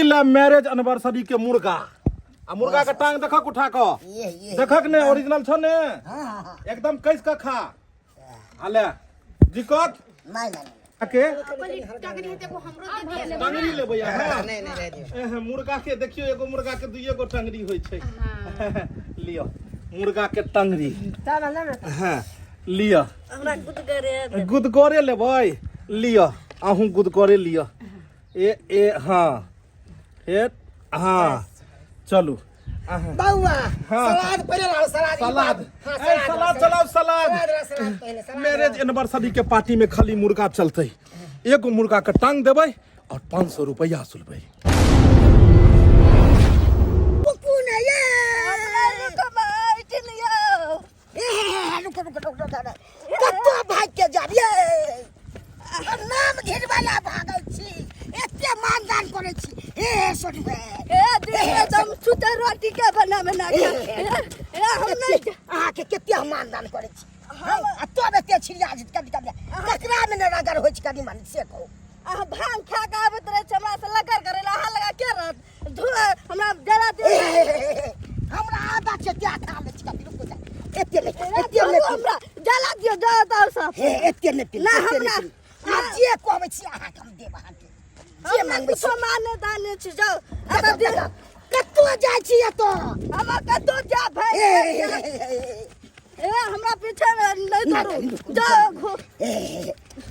ई ले marriage anniversary के मुर्गा आ मुर्गा के टांग देखक उठा क ये ये देखक ने ओरिजिनल छ ने हाँ हाँ हाँ एकदम कस के खा आ ले दिक्कत नहीं नहीं के टंगरी हेतै एगो हमरो दे दिअ। टंगरी लेबै अहाँ नहीं नहीं रह दियो एह, मुर्गा के देखियो एगो मुर्गा के दुइये गो टंगरी होइ छै लियो मुर्गा के टंगरी हाँ लियो हमरा गुदगरे गुदगरे लेबै लियो अहूँ गुदगरे लियो ए ए हाँ ए हाँ चलू अहाँ बउआ हाँ। सलाद पहिले लाओ सलाद सलाद हाँ, ए, सलाद चलाओ सलाद सलाद ला, सलाद पहिले सलाद मैरिज एनिवर्सरी के पार्टी में खाली मुर्गा चलते एगो मुर्गा के टांग देबै और 500 रुपया सुलबै कुकु ने ये हमरा रुको रुको रुको रुको कतऽ भागि के जाब ये नाम घिरबला भागै छी एते मानदान करै छी हे सोनू ए दिन में तुम छुते रोटी के बना बना के ए हम नहीं अहाँके कते हम मानदान करै छी आ तब एते छिड़िया जेत कभी कभी ककरा मे ने रगड़ होइ छै कनी मनी से कहू अहाँ भांग खा के आबैत रहै छै हमरा से लगर करै ला अहाँ लगा के रहत धुआ हमरा जरा दे हमरा आदत छै त्या खा लै छी कभी रुकू जा एते नहि एते नहि हमरा जला दियो जला दाओ सब हे एते नहि पी ना, एते हमरा- नहि पी आब जे कहबै छी अहाँके हम देब अहाँके जे हमरा मांगबै कुछो छी माने दाने छी जाओ अब दिन कतौ जाइ छी एतऽ हमरा कतौ जा भाई ए हमरा पीछे नहीं ना, दौड़ू रुकू, जाओ घो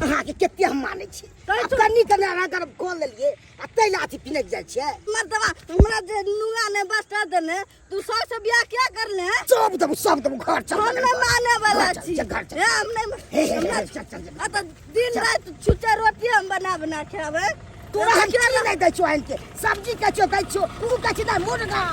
अहाँके कते हम मानै छी कहै आब छी- कनी कनी अहाँ कऽ लेलियै आ ताहि ला अथी पिनक जाइ छियै मर्दवा हमरा जे नुआ ने बस्ता देने तू सौ से बियाह क्या कर ले हैं? सब देबू सब देबू घर चल हम नहीं माने वाला घर चल, छी चल, घर चल। ए, हम नहीं हे, हे, हमरा हे, चल, चल, चल। आ तो दिन रात छुच्चा रोटी हम बना बना खावे तोरा हम की नहि दै छियौ आनि के सब्जी कहै छियौ दै छियौ तू कहै छी नहि मुर्गा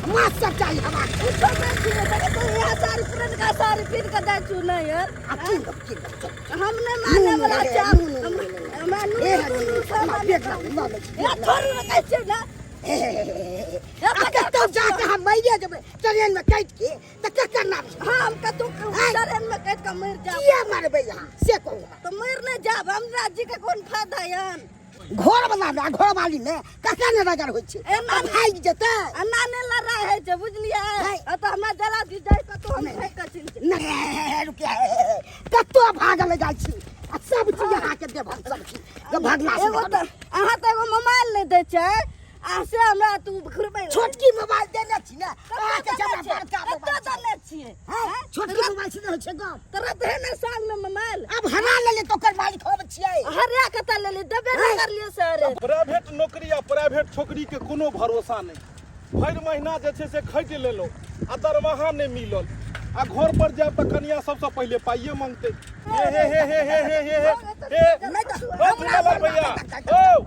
माछ सब चाही हमरा कुछो नहीं छियै तके तू यहाँ सारी पुरनका सारी पीन के दै छु नहीं यार आ की देबू की देबू चल हम नहीं माने नून, वाला हे, छी नून, नून, हम नून, नून। हमरा नून हे, नून नून, सब नून, पेट लागल, लऽ लै छी, ए थोड़ी ना कहै छियै ना हे, हे, हे, हे, हे। आ कतौ जाके हम मरिए जेबै ट्रेन में काटि के तऽ ककर नाम छै हाँ हम कतौ ट्रेन में कटि के मरि जाब किया मरबै अहाँ से कहू हमरा। तऽ मरि नहि जाब हमरा जी के कोन फायदा यन घर वाला में आ घर वाली में ककरा ने रगड़ होइ छै एना आ भागि जेतै एना नहि लड़ाइ होइ छै बुझलियै नहि। आ तऽ हमरा जला दी जाइ कतौ हम फेंक कऽ चलि जायब। नहि रुकिया कतौ भागल जाइ छी आ सब चीज अहाँके देब हम सब चीज जब भागला से एगो तऽ अहाँ तऽ एगो मोबाइल नहि दै छै आ से हमरा तू घुरबै छोटकी मोबाइल देने छी ने अहाँके जमा बड़का कतऽ मोबाइल देने छियै हैं? छोटकी मोबाइल से नहि होइ छै गप तोरा देह ने संग में मोबाइल आब हरा लेले तो ओकर मालिक हम छियै हरिया कतऽ लेली देबे नहि करलियै सर प्राइवेट नौकरी आ प्राइवेट छोकरीके कोनो भरोसा नहि भरि महीना जे छै से खटि लेलहुँ आ दरमाहा नहि मिलल आ घर पर जायब तऽ कनिया सबसँ पहिले पाइए मंगतै हे हे हे हे हे हे हे हे हे नहि तऽ ओ झूलालाल भैया ओ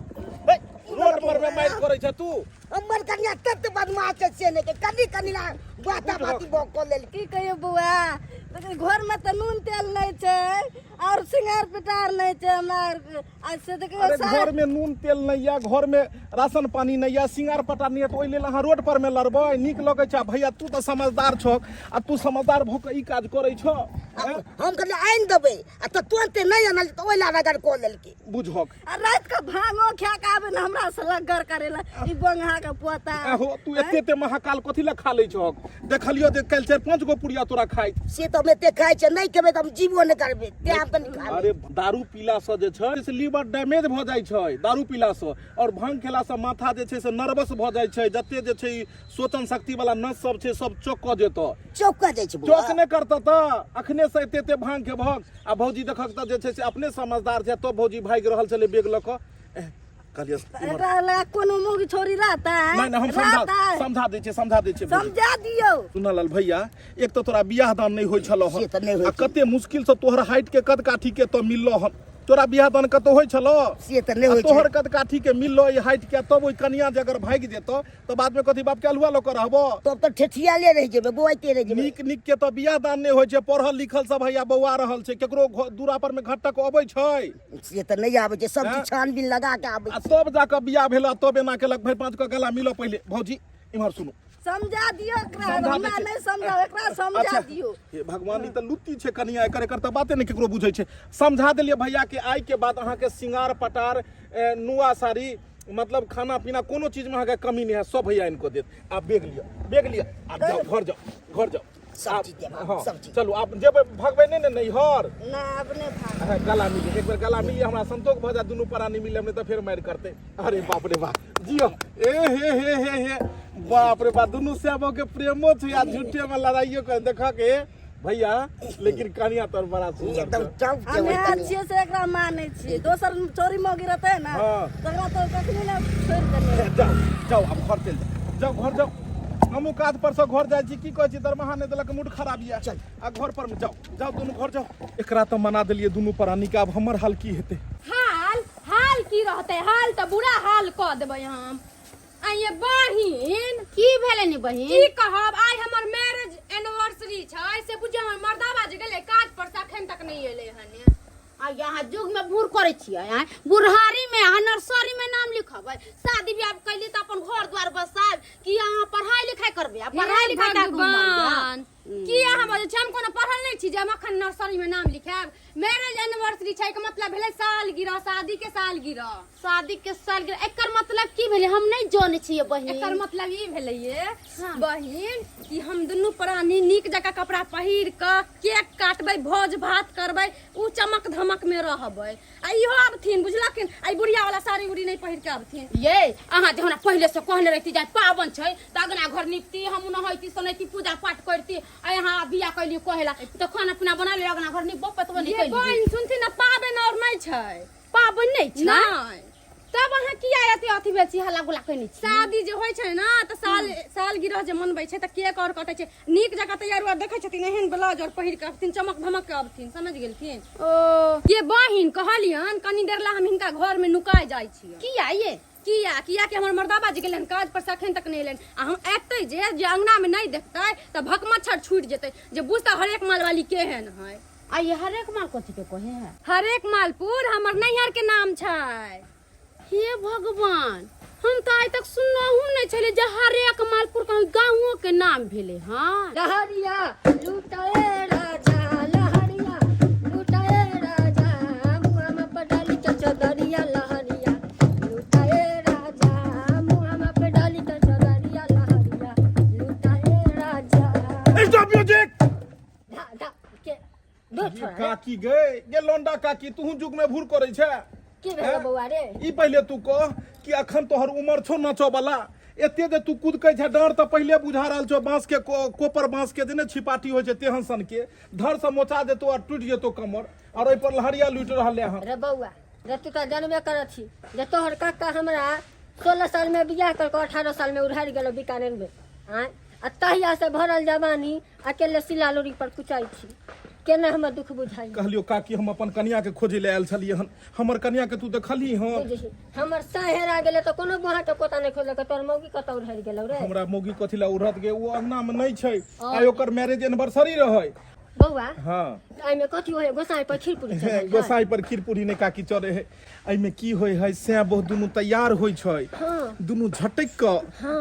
हे रोड पर मे मारि करै छै तू हमर कनिया तत बदमाश छै से नहि के कनी कनी ला बाता बाती बो कऽ लेल की कहियो बौआ लेकिन घरमे तऽ नून तेल नहि छै आओर सिंगार पिटार नहि छै हमरा आरके आ से देखियौ अरे सारा घर में नून तेल नहीं या घर में राशन पानी नहीं या सिंगार पटार नहीं या तऽ ओहि लेल अहाँ रोड पर में लड़बै नीक लगै छै आ भैया तू तऽ समझदार छह आ तू समझदार भऽ कऽ ई काज करै छह हम हम कहलियै आनि देबै आ तऽ तुरन्ते नहि अनल तऽ ओहि ला रगड़ कऽ लेलकै बुझहक आ रात के भांगो खा के आबे ने हमरा से लग्गर करे ला ई बंगहा के पोता आहो तू एते एते महाकाल कथी लए खा लै छहक देखलियो जे काल्हि चारि पाँच गो पुड़िया तोरा खाइत से तऽ हम एते खाइ छियै नहि खेबै तऽ हम जीवो नहि करबै तें हम कनि खा अरे दारू पीला से जे छै से लीवर डैमेज भऽ जाइ छै दारू पीला से और भांग खेला से माथा जे छै से नर्वस भऽ जाइ छै जते जे छै ई सोचन शक्ति वाला नस सब छै सब चौक कऽ जेतऽ चौक जाइ छै बौआ चौक नहि करतऽ तऽ अखने से एते एते भांग खेबहक आ भौजी देखक तऽ जे छै से अपने समझदार छै तब भौजी भागि रहल छलै बैग लऽ कऽ एह, कहलियै इम्हर- एकरा लगा कोनो मुँह छोरी रहता है नहि नहि हम समझा रहता है समझा दै छियै समझा दै छियै भौजी। समझा दियौ सुनलाल भैया एक तऽ तोरा बियाह दान नहि होइ छलौ हन से तऽ नहि होइ आ छै। कते मुश्किल से तोहर हाइट के कद काठी के तऽ मिललो हन तोरा बियाह दान कतौ होइ छलौ से तऽ नहि आ होइ छै तोहर कद काठी के मिललो ई हाइट के तब ओहि कनिया जे अगर भागि जेतौ तऽ बाद में कथी बाप के अल्हुआ लऽ कऽ रहबो तब तऽ ठेठियाले रहि जेबै बौआइते रहि जेबै नीक नीक के तऽ बियाह दान नहि होइ छै पढ़ल लिखल सब हैया बौआ रहल छै केकरो दूरा पर में घटक अबै छै से तऽ नहि आबै छै सब हैं? चीज छानबीन लगा के आबै आ छै तब जाकऽ बियाह भेल आ तब एना केलक भरि पाँच के गला मिलऽ पहिले भौजी इम्हर सुनू समझा दियौ एकरा समझा हमरा दै छी। नहि समझाओ एकरा समझा अच्छा दियौ हे भगवान ई तऽ लुत्ती छै कनिया एकर एकर तऽ बाते नहि केकरो बुझै छै समझा देलियै भैया के आइ के बाद अहाँके सिंगार पटार नुआ साड़ी मतलब खाना पीना कोनो चीजमे अहाँके कमी नहि हैत, सब भैया आनि कऽ देत। आब बैग लिअ, बैग लिअ, आब जाउ घर, जाउ घर जाउ। सब आब- चीज देब, हँ, सब चीज। चलू आब जेबै, भगबै नहि ने नैहर? ना, आब नहि भाग। अहाँ गला मिली, एक बेर गला मिली, हमरा संतोष भऽ जायत। दुनू प्राणी मिले नहि तऽ फेर मारि करतै। अरे बाप रे बाप, जियो। ए हे हे हे हे, बाप रे बाप, दुनू सेबो के प्रेमो छै आ झूठे में लड़ाइयो कर। देखऽ के भैया, लेकिन कनिया तोर बड़ा सुंदर एकदम छौ। टॉप के हम ओइ इएह कनिया। छियै से एकरा मानै छियै। दोसर चोरी मौगी रहतै ने तकरा तऽ कखनी ने छोड़ि देने रहतै। जाउ जाउ, आब घर चलि जाउ, जाउ घर जाउ। हमहूँ काज पर से घर जाइ छी। की कहै छी, दरमाहा नहि देलक, मूड खराब यऽ। चल। आ घर पर मे जाउ, जाउ दुनू घर जाउ। एकरा तऽ मना देलियै दुनू प्राणी के, आब हमर हाल की हेतै? हाल हाल की रहतै? हाल तऽ बुरा हाल कऽ देबै हम। आइये बहिन। की भेलै नि बहिन? की कहब, आइ हमर मैरिज एनिवर्सरी छै से बुझियौ हमर मर्दाबा जे गेलै काज पर से अखन तक नहि एलै हन। आ यहाँ युग में बूढ़ करै छियै आँय? बुढ़ारी में अहाँ नर्सरी में नाम लिखबै? शादी ब्याह कैली तऽ अपन घर द्वार बसायब कि अहाँ पढ़ाई लिखाई करबै? आ पढ़ाई हे लिखाई कए कऽ उमर यऽ। भगवान, की अहाँ बजै छी? हम कोनो पढ़ल नहि छी जे हम अखन नर्सरी में नाम लिखायब। मैरिज एनिवर्सरी छै के मतलब भेलै सालगिरह, शादी के सालगिरह। शादी के सालगिरह, एकर मतलब की भेलै? हम नहि जानै छियै बहिन। एकर मतलब ई भेलै ये बहिन कि हम दुनू प्राणी नीक जकाँ कपड़ा पहिर कऽ केक काटबै, भोज भात करबै, उ चमक धमक में रहबै। आ इहो आबथिन, बुझलखिन? आ ई बुढ़िया वाला साड़ी उड़ी नहि पहिर के आबथिन। ये अहाँ जे हमरा पहिले से कहने रहती जे पाबन छै तऽ अगना घर निपती, हम नहैती सोनैती, पूजा पाठ करती। आ यहाँ बियाह कैली कहेला तऽ खाना पीना बना ले, अगना घर निपबो पतबो नहि ये कैली। बहिन सुनथिन ने, पाबनि और नहि छै। पाबनि नहि छै? नहि। तब अहाँ किया एते अथी भेल छी, हल्ला गुल्ला कैने छी? शादी जे होइ छै ने तऽ साल सालगिरह जे मनबै छै तऽ केक और कटै छै, नीक जकाँ तैयार उयार देखै छथिन, एहन ब्लाउज और पहिर के अबथिन, चमक धमक के अबथिन, समझ गेलखिन? ओ ये बहिन कहलियन, कनी देर ला हम हिनका घर में नुकाय जाइ छियै। किया ये? किया किया कि हमर मर्दाबा जे गेलन काज पर से अखन तक नहि एलनि, आ हम एतै जे जे अंगना में नहि देखतै तऽ भकमच्छर छूटि जेतै जे बुझतै हरेक मालवाली केहन है। आ ये हरेक माल कथी के कहे है? हरेक मालपुर हमर नैहर के नाम छै। हे भगवान, हम तऽ आइ तक सुनलहुँ नहि छलै जे हरेक मालपुर कहीं गाँवो के नाम भेलै। हँ, लहरिया लुटाए राजा, लहरिया लुटाए राजा, मुहामा पर डाली के चदरिया, लहरिया लुटाए राजा, मुहामा पर डाली के चदरिया, लहरिया लुटाए राजा। Stop music. धा धा के दो छोड़ा रे। काकी गे, गे लोंडा काकी, तू जुग में भूर करै छै? की भेलो बौआ रे? ई पहिले तू कह कि अखन तोहर उमर छौ नाचऽ वाला? एते जे तू कुदकै छै, डर तऽ पहिले बुझा रहल छौ। बांस के कोपर बांस के जे ने छिपाटी होइ छै तेहन सन के, धर से मोचा जेतो आ टूटि जेतो कमर, और ओहि पर लहरिया लूटि रहल है। रे बौआ रे, तू तऽ जानबे करत छी जे तोहर काका हमरा 16 साल में बियाह कर के 18 साल में उड़ारि गेलो बीकानेर में। आँय, आ तहिया से भरल जवानी अकेले सिला लोरी पर कुचाइ छी, केना हमर दुख बुझाइ? कहलियो काकी, हम अपन कनिया के खोजे ले आयल छलियै हन। हमर कनिया के तू देखलही हन? बुझही, हमर साँय हेरा गेलै तऽ कोनो बुहा के कोता नहि खोजलक, तोहर मौगी कतऽ उड़हरि गेलौ रे? हमरा मौगी कथी ला उड़त गे? ओ अंगना में नहि छै। आइ ओकर मैरिज एनिवर्सरी रहै। बौआ। हाँ। एहिमे कथी होइ? गोसाई पर खीर पूरी चढ़ल है? गोसाई पर खीर पूरी नहि काकी चढ़े है। एहिमे की होइ है, सैं बहुत दुनू तैयार होइ छै। दुनू झटकि कऽ,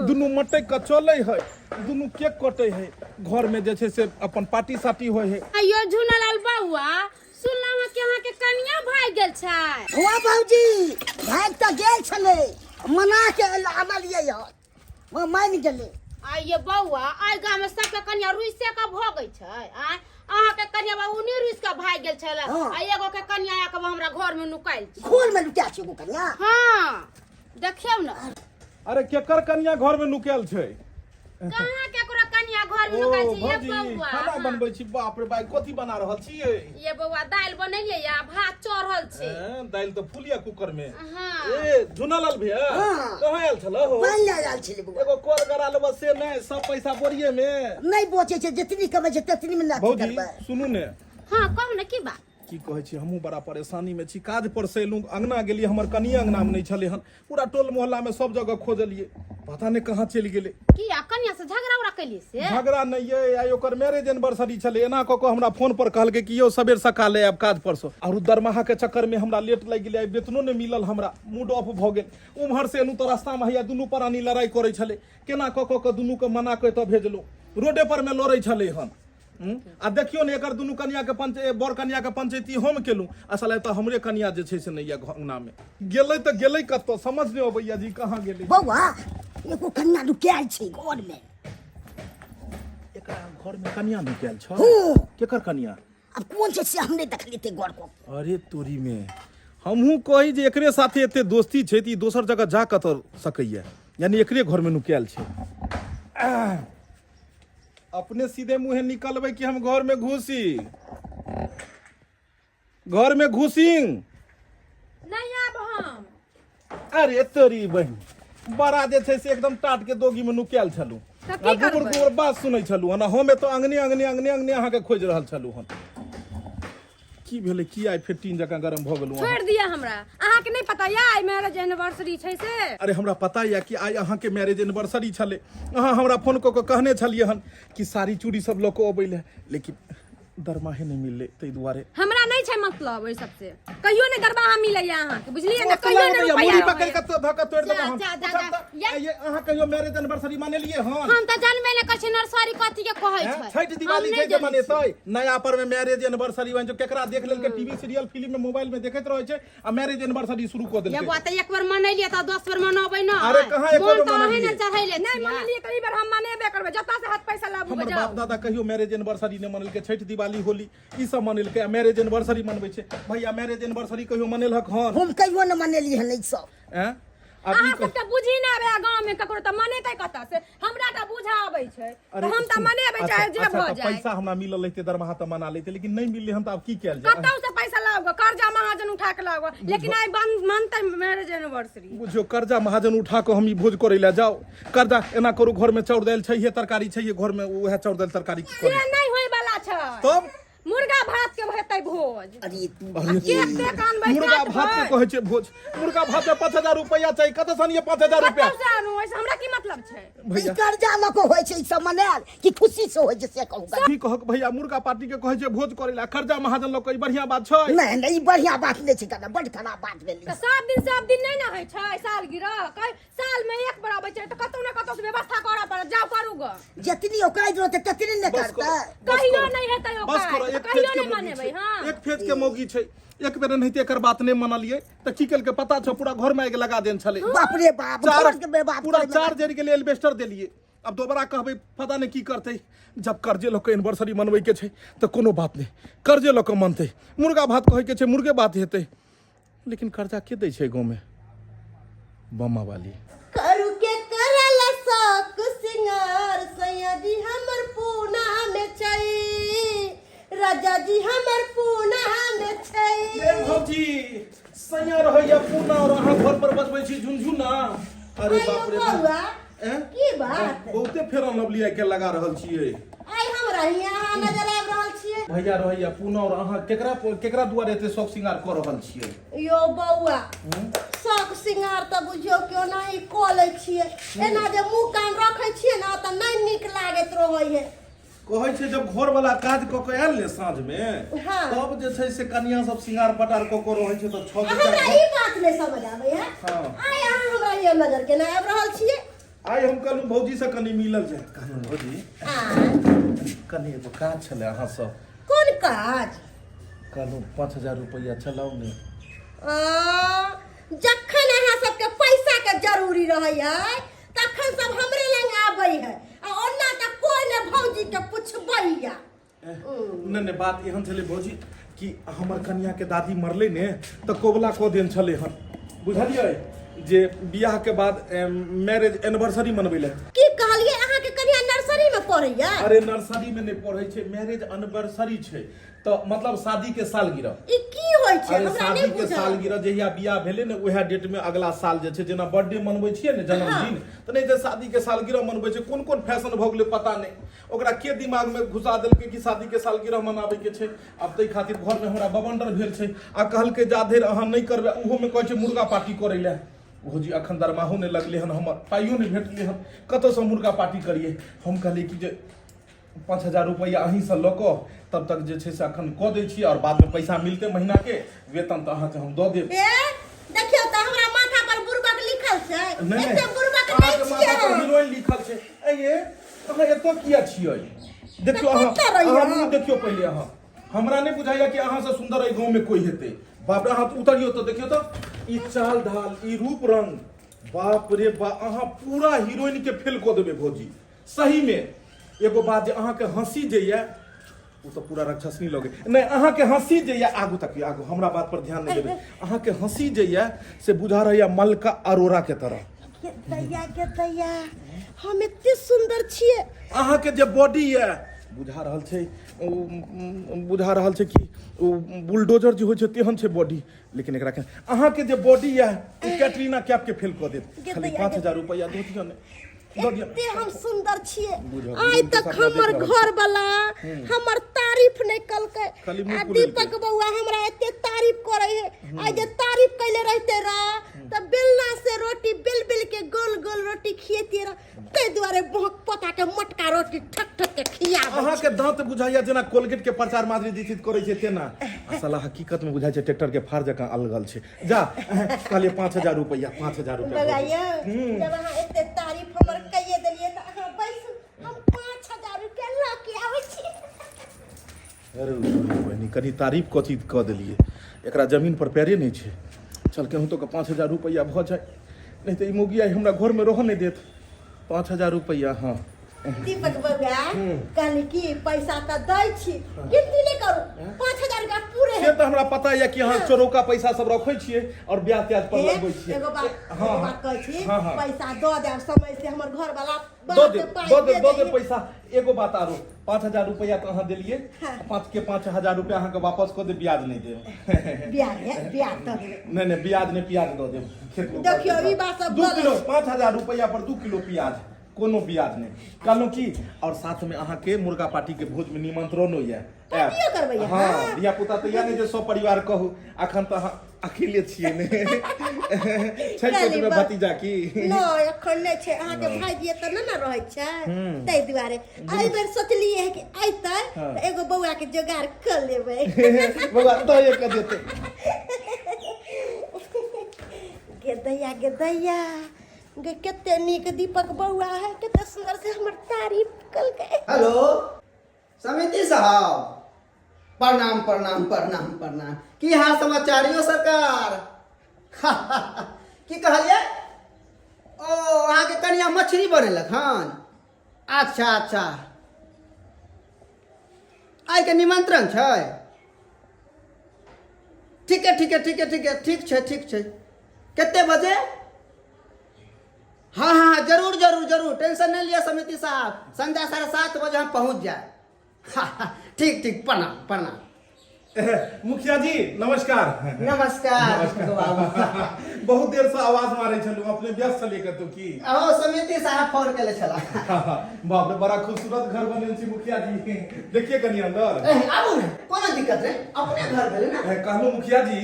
दुनू मटकि कऽ चलै है, दुनू केक कटै है, घर में जे छै से अपन पार्टी साटी होइ है। अयो झूनालाल बौआ, सुनलहुँ हँ कि अहाँके कनिया भागि गेल छै। हुआ भौजी, भागि तऽ गेल छलै, मना के आनलियै हन, वो मानि गेलै। आइये बौआ, आइ गाममे सबके कनिया रुइसे के भगै छै। आँय, अहाँके कनिया बाबू नहि रुइस के भागि गेल छलै? हाँ। आ एगो के कनिया आके हमरा घर में नुकायल छै। खोल में लुटा छै एगो कनिया? हाँ, देखियौ ने। अरे, केकर कनिया घर में नुकायल छै? कहाँ केकरो कनिया घर में ओ नुकायल छै ये भौजी। बौआ? खाना हाँ। बनबै छी? बाप रे बाप, कथी बना रहल छियै? ये बौआ, दालि बनेलियै या भात चढ़ल छै। हैं, दालि तऽ फूल या कुकर में। हाँ। ए झुनालाल भैया। हाँ। कहाँ आयल छल हो? पानि लए आयल छलै बौआ। एगो कल गरा लेबऽ से नहि, सब पैसा बोरिये में। नहि बचै छै, जितनी कमै छै तेतनी में लाठी भौजी। करबै। सुनू ने। हाँ, कहू ने, की बात? की कहै छी, हमहूँ बड़ा परेशानीमे छी। काज पर से एलहुँ, अङ्गना गेलियै, हमर कनिए अङ्गनामे नहि छलै हन। पूरा टोल मोहल्लामे सब जगह खोजलियै, पता नहि कहाँ चलि गेलै। की आ कनिया से झगड़ा उगड़ा कैलियै से? झगड़ा नहि ये, आइ ओकर मैरिज एनिवर्सरी छलै। एना कऽ कऽ हमरा फोन पर कहलकै कि यौ सबेर सकाल आयब काज पर से। आरो दरमाहा के चक्कर में हमरा लेट लागि गेलै, आइ वेतनो नहि मिलल, हमरा मूड ऑफ भऽ गेल। उम्हर से एलहुँ तऽ रास्तामे हैया दुनू प्राणी लड़ाइ करै छलै। केना कऽ कऽ कऽ दुनूके मना कऽ एतऽ भेजलहुँ। रोडे पर मे लड़ै छलै हन। आ देखियौ ने एकर दुनू कनिया के पंच बर कनिया के पंचायती हम केलहुँ आ साला एतऽ हमरे कनिया जे छै से नहि यऽ अंगना मे गेलै तऽ गेलै कतऽ समझ नहि अबैया जी कहाँ गेलै बौआ एगो कन्या नुकायल छै घर में एकरा घर में कनिया नुकायल छ हूँ। केकर कनिया आब कोन छै से हम नहि देखलियै ते घर को अरे तोरी में हमहूँ कही जे एकरे साथे एते दोस्ती छै तऽ ई दोसर जगह जा कतऽ सकैया यानी एकरे घर में नुकायल छै आह, अपने सीधे मुँहे निकलबै कि हम घर में घुसी घर में घुसी नहीं आब हम अरे तोरी बहिन बड़ा जे छै से एकदम टाट के दोगी में नुकायल छलहुँ तऽ की आ गुबर करबै? गुबर बात सुनै छलहुँ हन आ हम एतऽ अंगने अंगने अंगने अंगने अहाँके खोजि रहल छलहुँ हन की भेलै की आइ फेर टीन जकाँ गरम भऽ गेलहुँ अहाँ? छोड़ि दिअ हमरा अहाँके नहि पता यऽ आइ मैरिज एनिवर्सरी छै से अरे हमरा पता यऽ कि आइ अहाँके मैरिज एनिवर्सरी छलै अहाँ हमरा फोन कऽ कऽ कहने छलियै हन कि साड़ी चूड़ी सब लऽ कऽ अबै लए लेकिन दरमाहे नहि मिललै ताहि दुआरे हमरा नहि छै मतलब ओहि सबसे कहियो नहि दरमाहा मिलैया अहाँके बुझलियै ने कहियो मतलब नहि होइया, रुपैआ मुड़ी पकड़ि रहैया। कऽ तो धऽ कऽ तोड़ि देबै जा, हम। जा, जा, उठब जा। तऽ, आइये अहाँ कहियो मैरिज एनिवर्सरी मनेलियै हन हम तऽ जानबे नहि करै छी नर्सरी कथी के कहै हैं? छै छठि दिवाली हम छै नहि जे जनै मनेतै नया पर में मैरिज एनिवर्सरी बन जो केकरा देख लेलकै टीवी सीरियल फिल्म में मोबाइल में देखैत रहै छै आ मैरिज एनिवर्सरी शुरू कऽ ये देलकै बुआ तऽ एक बेर मनेलियै तऽ 10 बेर मनबै ना अरे कहाँ एक बेर मोन तऽ अहीं मनेलियै? ने चढ़ैले नहि मनेलियै तऽ ई बेर हम मनेबे करबै जतऽ से हाथ पैसा लाबू हमर जाउ बाप दादा कहियो मैरिज एनिवर्सरी नहि मनेलकै छठि दिवाली होली ई सब मनेलकै आ मैरिज एनिवर्सरी मनबै छै भैया मैरिज एनिवर्सरी कहियो मनेलक हन हम कहियो नहि मनेलियै हन ई सब हैं आब ई अहाँ सब तऽ बुझी नहि आबै गाँव में ककरो तऽ मनेतै कतऽ से हमरा तऽ बुझा आबै छै अरे तऽ हम तऽ सुन, मनेबै अच्छा, चाहे जे अच्छा, भऽ तऽ जाए पैसा हमरा मिलल रहितै दरमाहा तऽ मना लैते लेकिन नहि मिललै हन तऽ आब की कयल जाय कतौ से पैसा लाओ गो कर्जा महाजन उठा के लाओ गो लेकिन आइ बंद मानतै मैरिज एनिवर्सरी बुझियौ कर्जा महाजन उठा कऽ हम ई भोज करै लए जाउ कर्जा एना करू घर में चाउर दालि छैहे तरकारी छैहे घर में उएह चाउर दालि तरकारी से करी नहि होय वाला छै तब मुर्गा भात के हेतै भोज अरे तू अरे केक तेक आनबै मुर्गा भात के काटबै कहै छै भोज मुर्गा भात में 5000 रुपया चाही कतऽ सँ आनियै 5000 रुपया कतौ से आनू ओहिसँ हमरा की मतलब छै ई भैया कर्जा लऽ कऽ होइ छै ई सब मनायल कि खुशी से होइ छै से कहू कनी। की कहक भैया मुर्गा पार्टी के कहै छै भोज करै ला कर्जा महाजन लऽ कऽ ई बढ़िया बात छै नहि नहि ई बढ़िया बात नहि छै दादा बड खराब बात भेलै तऽ सब दिन सब दिन नहि ने होइ छै सालगिरह कई साल में एक बार अबै छै तऽ कतौ ने कतौ से व्यवस्था करऽ पड़त जाउ करू ग जतनी औकात रहतै ततनी ने बस करो, करतै बस कहियो करो। नहि हेतै बस औकात, करो एक कहियो फेज के नहि मौगी मनेबै, छै हाँ। एक फेज के मौगी छै एक बेर एनाहिते एकर बात नहि मनलियै तऽ की केलकै पता छौ पूरा घर में आगि लगा देन छलै बाप रे बाप चार घर के बर्बाद पूरा करे में चार जरि गेलै एल्बेस्टर देलियै अब दोबारा कहबै पता नहि की करतै जब कर्जे लऽ कऽ एनिवर्सरी मनबै के छै तऽ कोनो बात नहि कर्जे लऽ कऽ मनतै मुर्गा भात कहै के छै मुर्गे भात हेतै लेकिन कर्जा के दै छै गाँवमे बमा वाली करू के करल शौक सिंगार सैया जी हमर पूना में छै राजा जी हमर पूना में छै ए भौजी सैया रहैया पूना और अहाँ घर पर बजबै छी झुनझुना अरे आइयो बाप रे बाप बौआ एँ? की बात बहुते फेरन लवली आइ के लगा रहल छियै आइ हमरा हियाँ अहाँ नजर आबि रहल छियै भैया रहैया पूना और अहाँ केकरा केकरा दुआरे एते शौक श्रृंगार कऽ रहल छियै यो बौआ शौक श्रृंगार तऽ बुझियौ कि ओनाही कऽ लै छियै एना जे मुँह कान रखै छियै ने तऽ नहि नीक लागैत रहै है कहै छै जब घर वाला काज कऽ के आयल ने साँझ में हाँ। तब जे छै से कनिया सब श्रृंगार पटार कऽ के रहै छै तऽ छओ आ हमरा ई बात नहि समझ आबै है हाँ। आइ अहाँ हमरा हियाँ नजर केना आबि रहल छियै आइ हम कहलहुँ भौजी से कनि मिलल जाय कहलहुँ भौजी आ कनि एगो काज छलै अहाँ सब कोन काज कहलहुँ 5000 रुपैआ चलाउ ने आ, जखन अहाँ सबके पैसा के जरूरी रहै है तखन सब हमरे लग आबै है आ ओना तऽ कोइ ने भौजी के पुछबैया नहि नहि बात एहन छलै भौजी कि हमर कनियाके दादी मरलै ने तऽ कबुला कऽ देन छलै हन बुझलियै जे बियाह के बाद मैरिज एनिवर्सरी मनबै लए की कहलियै अहाँके कनिया नर्सरी में पढ़ैया अरे नर्सरी में नहि पढ़ै छै मैरिज एनिवर्सरी छै तऽ मतलब शादी के सालगिरह ई की होइ छै अरे हमरा शादी नहि के बुझल सालगिरह जहिया बियाह भेलै ने उएह डेट में अगला साल जे छै जेना बर्थडे मनबै छियै ने जन्मदिन तऽ नहि जे शादी के सालगिरह मनबै छै कोन कोन फैशन भऽ गेलै पता नहि ओकरा के दिमाग में घुसा देलकै कि शादी के सालगिरह मनाबै के छै आब ताहि खातिर घर में हमरा बवंडर भेल छै आ कहलकै जा धरि अहाँ नहि करबै ओहो में कहै छै मुर्गा पार्टी करै लए ओहो जी अखन दरमाहो नहि लगलै हन हमर पाइयो नहि भेटलै हन कतऽसँ मुर्गा पार्टी करियै हम कहलियै कि जे 5000 रुपैआ अहीँसँ लऽ कऽ तब तक जे छै से अखन कऽ दै छी आओर बादमे पैसा मिलतै महीनाके वेतन तऽ अहाँके हम दऽ देब ए देखियौ तऽ हमरा माथा पर बुड़बक लिखल छै नहि एते बुड़बक अहाँके नहि माथा पर छियै हीरोइन लिखल छै ऐ ये अहाँ एतऽ किया छियै देखियो अहाँ कतऽ रहियै अहाँ अहाँ? मुँह देखियो पहिले अहाँ हमरा नहि बुझाइया कि अहाँ से सुंदर एहि गाँव में कोई हेतै बाप रे अहाँ उतरियो तऽ देखियो तऽ ई चाल ढाल ई रूप रंग बाप रे बा अहाँ पूरा हीरोइन के फेल कऽ देबै भौजी सही में एगो बात जे अहाँके हंसी जे यऽ ओ तऽ पूरा राक्षसनी लगे नहि अहाँके हंसी जे यऽ आगू तकियो आगू हमरा बात पर ध्यान नहि देबै अहाँके हंसी जे यऽ से बुझा रहैया मलका अरोड़ा के तरह गे दैया गे दैया हम एते सुंदर छियै अहाँके जे बॉडी यऽ बुझा रहल छै ओ बुझा रहल छै कि ओ बुलडोजर जे होइ छै तेहन छै बॉडी लेकिन एकरा के अहाँके जे बॉडी यऽ ओ कैटरीना कैफ के फेल कऽ देत गे खाली दैया, पाँच गे हजार रुपैआ दऽ दिअ ने दऽ दिअ एते हम सुंदर छियै बुझल, आइ रूम के तक सपना देख हमर रहल घर वाला हमर तारीफ नहि कलकै खाली मुँह आ फुलेलकै। दीपक बौआ हमरा एते तारीफ करै है आइ जे तारीफ कैले रहते रह तऽ बेलना से रोटी बेल बेल के गोल गोल रोटी खिएतियै रह ताहि दुआरे बहुत पोता के मोटका रोटी ठक ठक के खियाबै अहाँके दांत बुझाइया जेना कोलगेट के प्रचार माधुरी दीक्षित करै छै तेना आ साला हकीकत में बुझाइ छै ट्रैक्टर के फार जकाँ अलगल छै जा कहलियै 5000 रुपैआ 5000 रुपैआ बौआ यौ जब अहाँ एते तारीफ हमर कहिए देलियै तऽ अहाँ बैसू हम 5000 रुपया लऽ के आबै छी अरे बहिनी कनि तारीफ कथी कऽ देलियै एकरा जमीन पर पैरे नहि छै चल केहू तो 5000 रुपैआ भऽ जाय नहि तऽ ई मौगी आइ हमरा घरमे रहऽ नहि देत 5000 रुपैआ हँ दीपक बौआ कहली कि पैसा तऽ दै छी गिनती नहि करू 5000 रुपया पूरे से तऽ हमरा पता यऽ कि अहाँ चोरौका पैसा सब रखै छियै और ब्याज त्याज पर हे, लगबै छियै एगो बात हँ एगो बात कहै छी हँ, हँ। पैसा दऽ देब समय से हमर घर वाला दऽ देब दऽ देब दऽ देब पैसा एगो बात आरो 5000 रुपैआ तऽ अहाँ देलियै हाँ। पाँच के 5000 रुपैआ अहाँके वापस कऽ देब ब्याज नहि देब ब्याज है ब्याज दऽ देबै नहि नहि ब्याज नहि प्याज दऽ देब खेत में देखियौ, ई बात सब दू गलत किलो छै। 5000 रुपैआ पर 2 किलो प्याज कोनो ब्याज नहि कहलहुँ की और साथ में अहाँके मुर्गा पार्टी के भोज में निमंत्रणो यऽ पार्टियो करबै अहाँ? हँ धिया पुता तऽ यऽ नहि जे सब परिवार कहू अखन तऽ अहाँ अकेले छियै ने छै पेट में भतीजा की नहि एखन नहि छै अहाँके भाईजी एतऽ नहि ने रहै छै ताहि दुआरे एहि बेर सोचलियै है कि अयतै तऽ एगो बौआ के जोगाड़ कऽ लेबै बौआ दऽ एक देतै गे दैया गे दैया गे कते नीक दीपक बौआ है कते सुंदर से हमर तारीफ कलकै हेलो समिति साहब प्रणाम प्रणाम प्रणाम प्रणाम की हाल समाचार यौ सरकार की कहलियै ओ अहाँके कनिया मछली बनेलक हन अच्छा अच्छा आइके निमंत्रण छै ठीक है ठीक है ठीक है ठीक है ठीक छै ठीक छै कते बजे हाँ हाँ हाँ जरूर जरूर जरूर टेंशन नहीं लिया समिति साहब संध्या 7:30 बजे हम पहुंच जाए हाँ, हाँ, ठीक ठीक प्रणाम प्रणाम मुखिया जी नमस्कार नमस्कार बाबू बहुत देर से आवाज मारे छलहुँ अपने व्यस्त छलियै कतौ की अहो समिति साहब फोन केले छला बाप रे बड़ा खूबसूरत घर बनेल छी मुखिया जी देखिए कनि अंदर ए, आबू ने कोनो दिक्कत नहीं अपने घर भेलै ने कहलहुँ मुखिया जी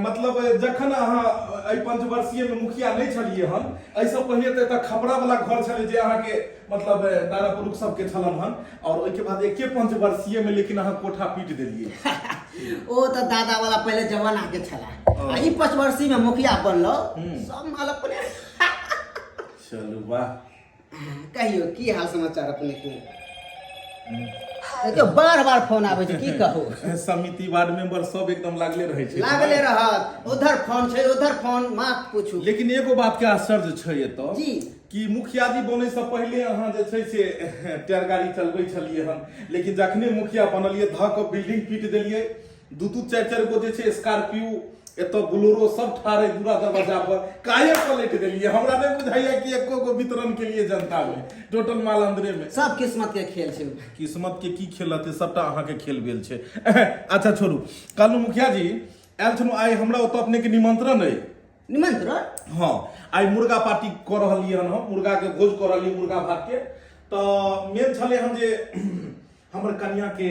मतलब जखन अहाँ एहि पंचवर्षीय में मुखिया नहि छलियै हन एहिसँ पहिले तऽ एतऽ खपरा वाला घर छलै जे अहाँके मतलब दादा पुरुख सबके छलन हन और ओहिके बाद एके पंचवर्षीय में लेकिन अहाँ कोठा पीट देलियै ओ तऽ दादा वाला पहिले जमाना के छला आ ई पंचवर्षीय में मुखिया बनलो सब माल अपने चलू वाह कहियो की हाल समाचार अपने के देखियौ बार बार फोन आबै छै की कहू समिति वार्ड मेंबर सब एकदम लागले रहै छै लागले रहत उधर फोन छै उधर फोन मात पूछू लेकिन एगो बात के आश्चर्य छै एतऽ जी। कि मुखिया जी बनै से पहिले अहाँ जे छै से टायर गाड़ी चलबै छलियै हन लेकिन जखने मुखिया बनलियै धऽ कऽ बिल्डिंग पीट देलियै दू दू चारि चारि गो जे छै स्कॉर्पियो एतऽ बोलेरो सब ठाढ़ है दूरा दरवाजा पर काहे पलट देलियै हमरा नहि बुझाइया कि एको गो वितरण के लिए जनता में टोटल माल अंदरे में सब किस्मत के खेल छै किस्मत के की खेल रहतै सबटा अहाँके खेल भेल छै अच्छा छोड़ू कहलहुँ मुखिया जी आयल छलहुँ आइ हमरा ओतऽ अपनेके निमंत्रण अइ निमंत्रण हँ आइ मुर्गा पार्टी कऽ रहलियै हन हम मुर्गाके भोज कऽ रहलियै मुर्गा भातके तऽ मेन छलै हन जे हमर कनियाके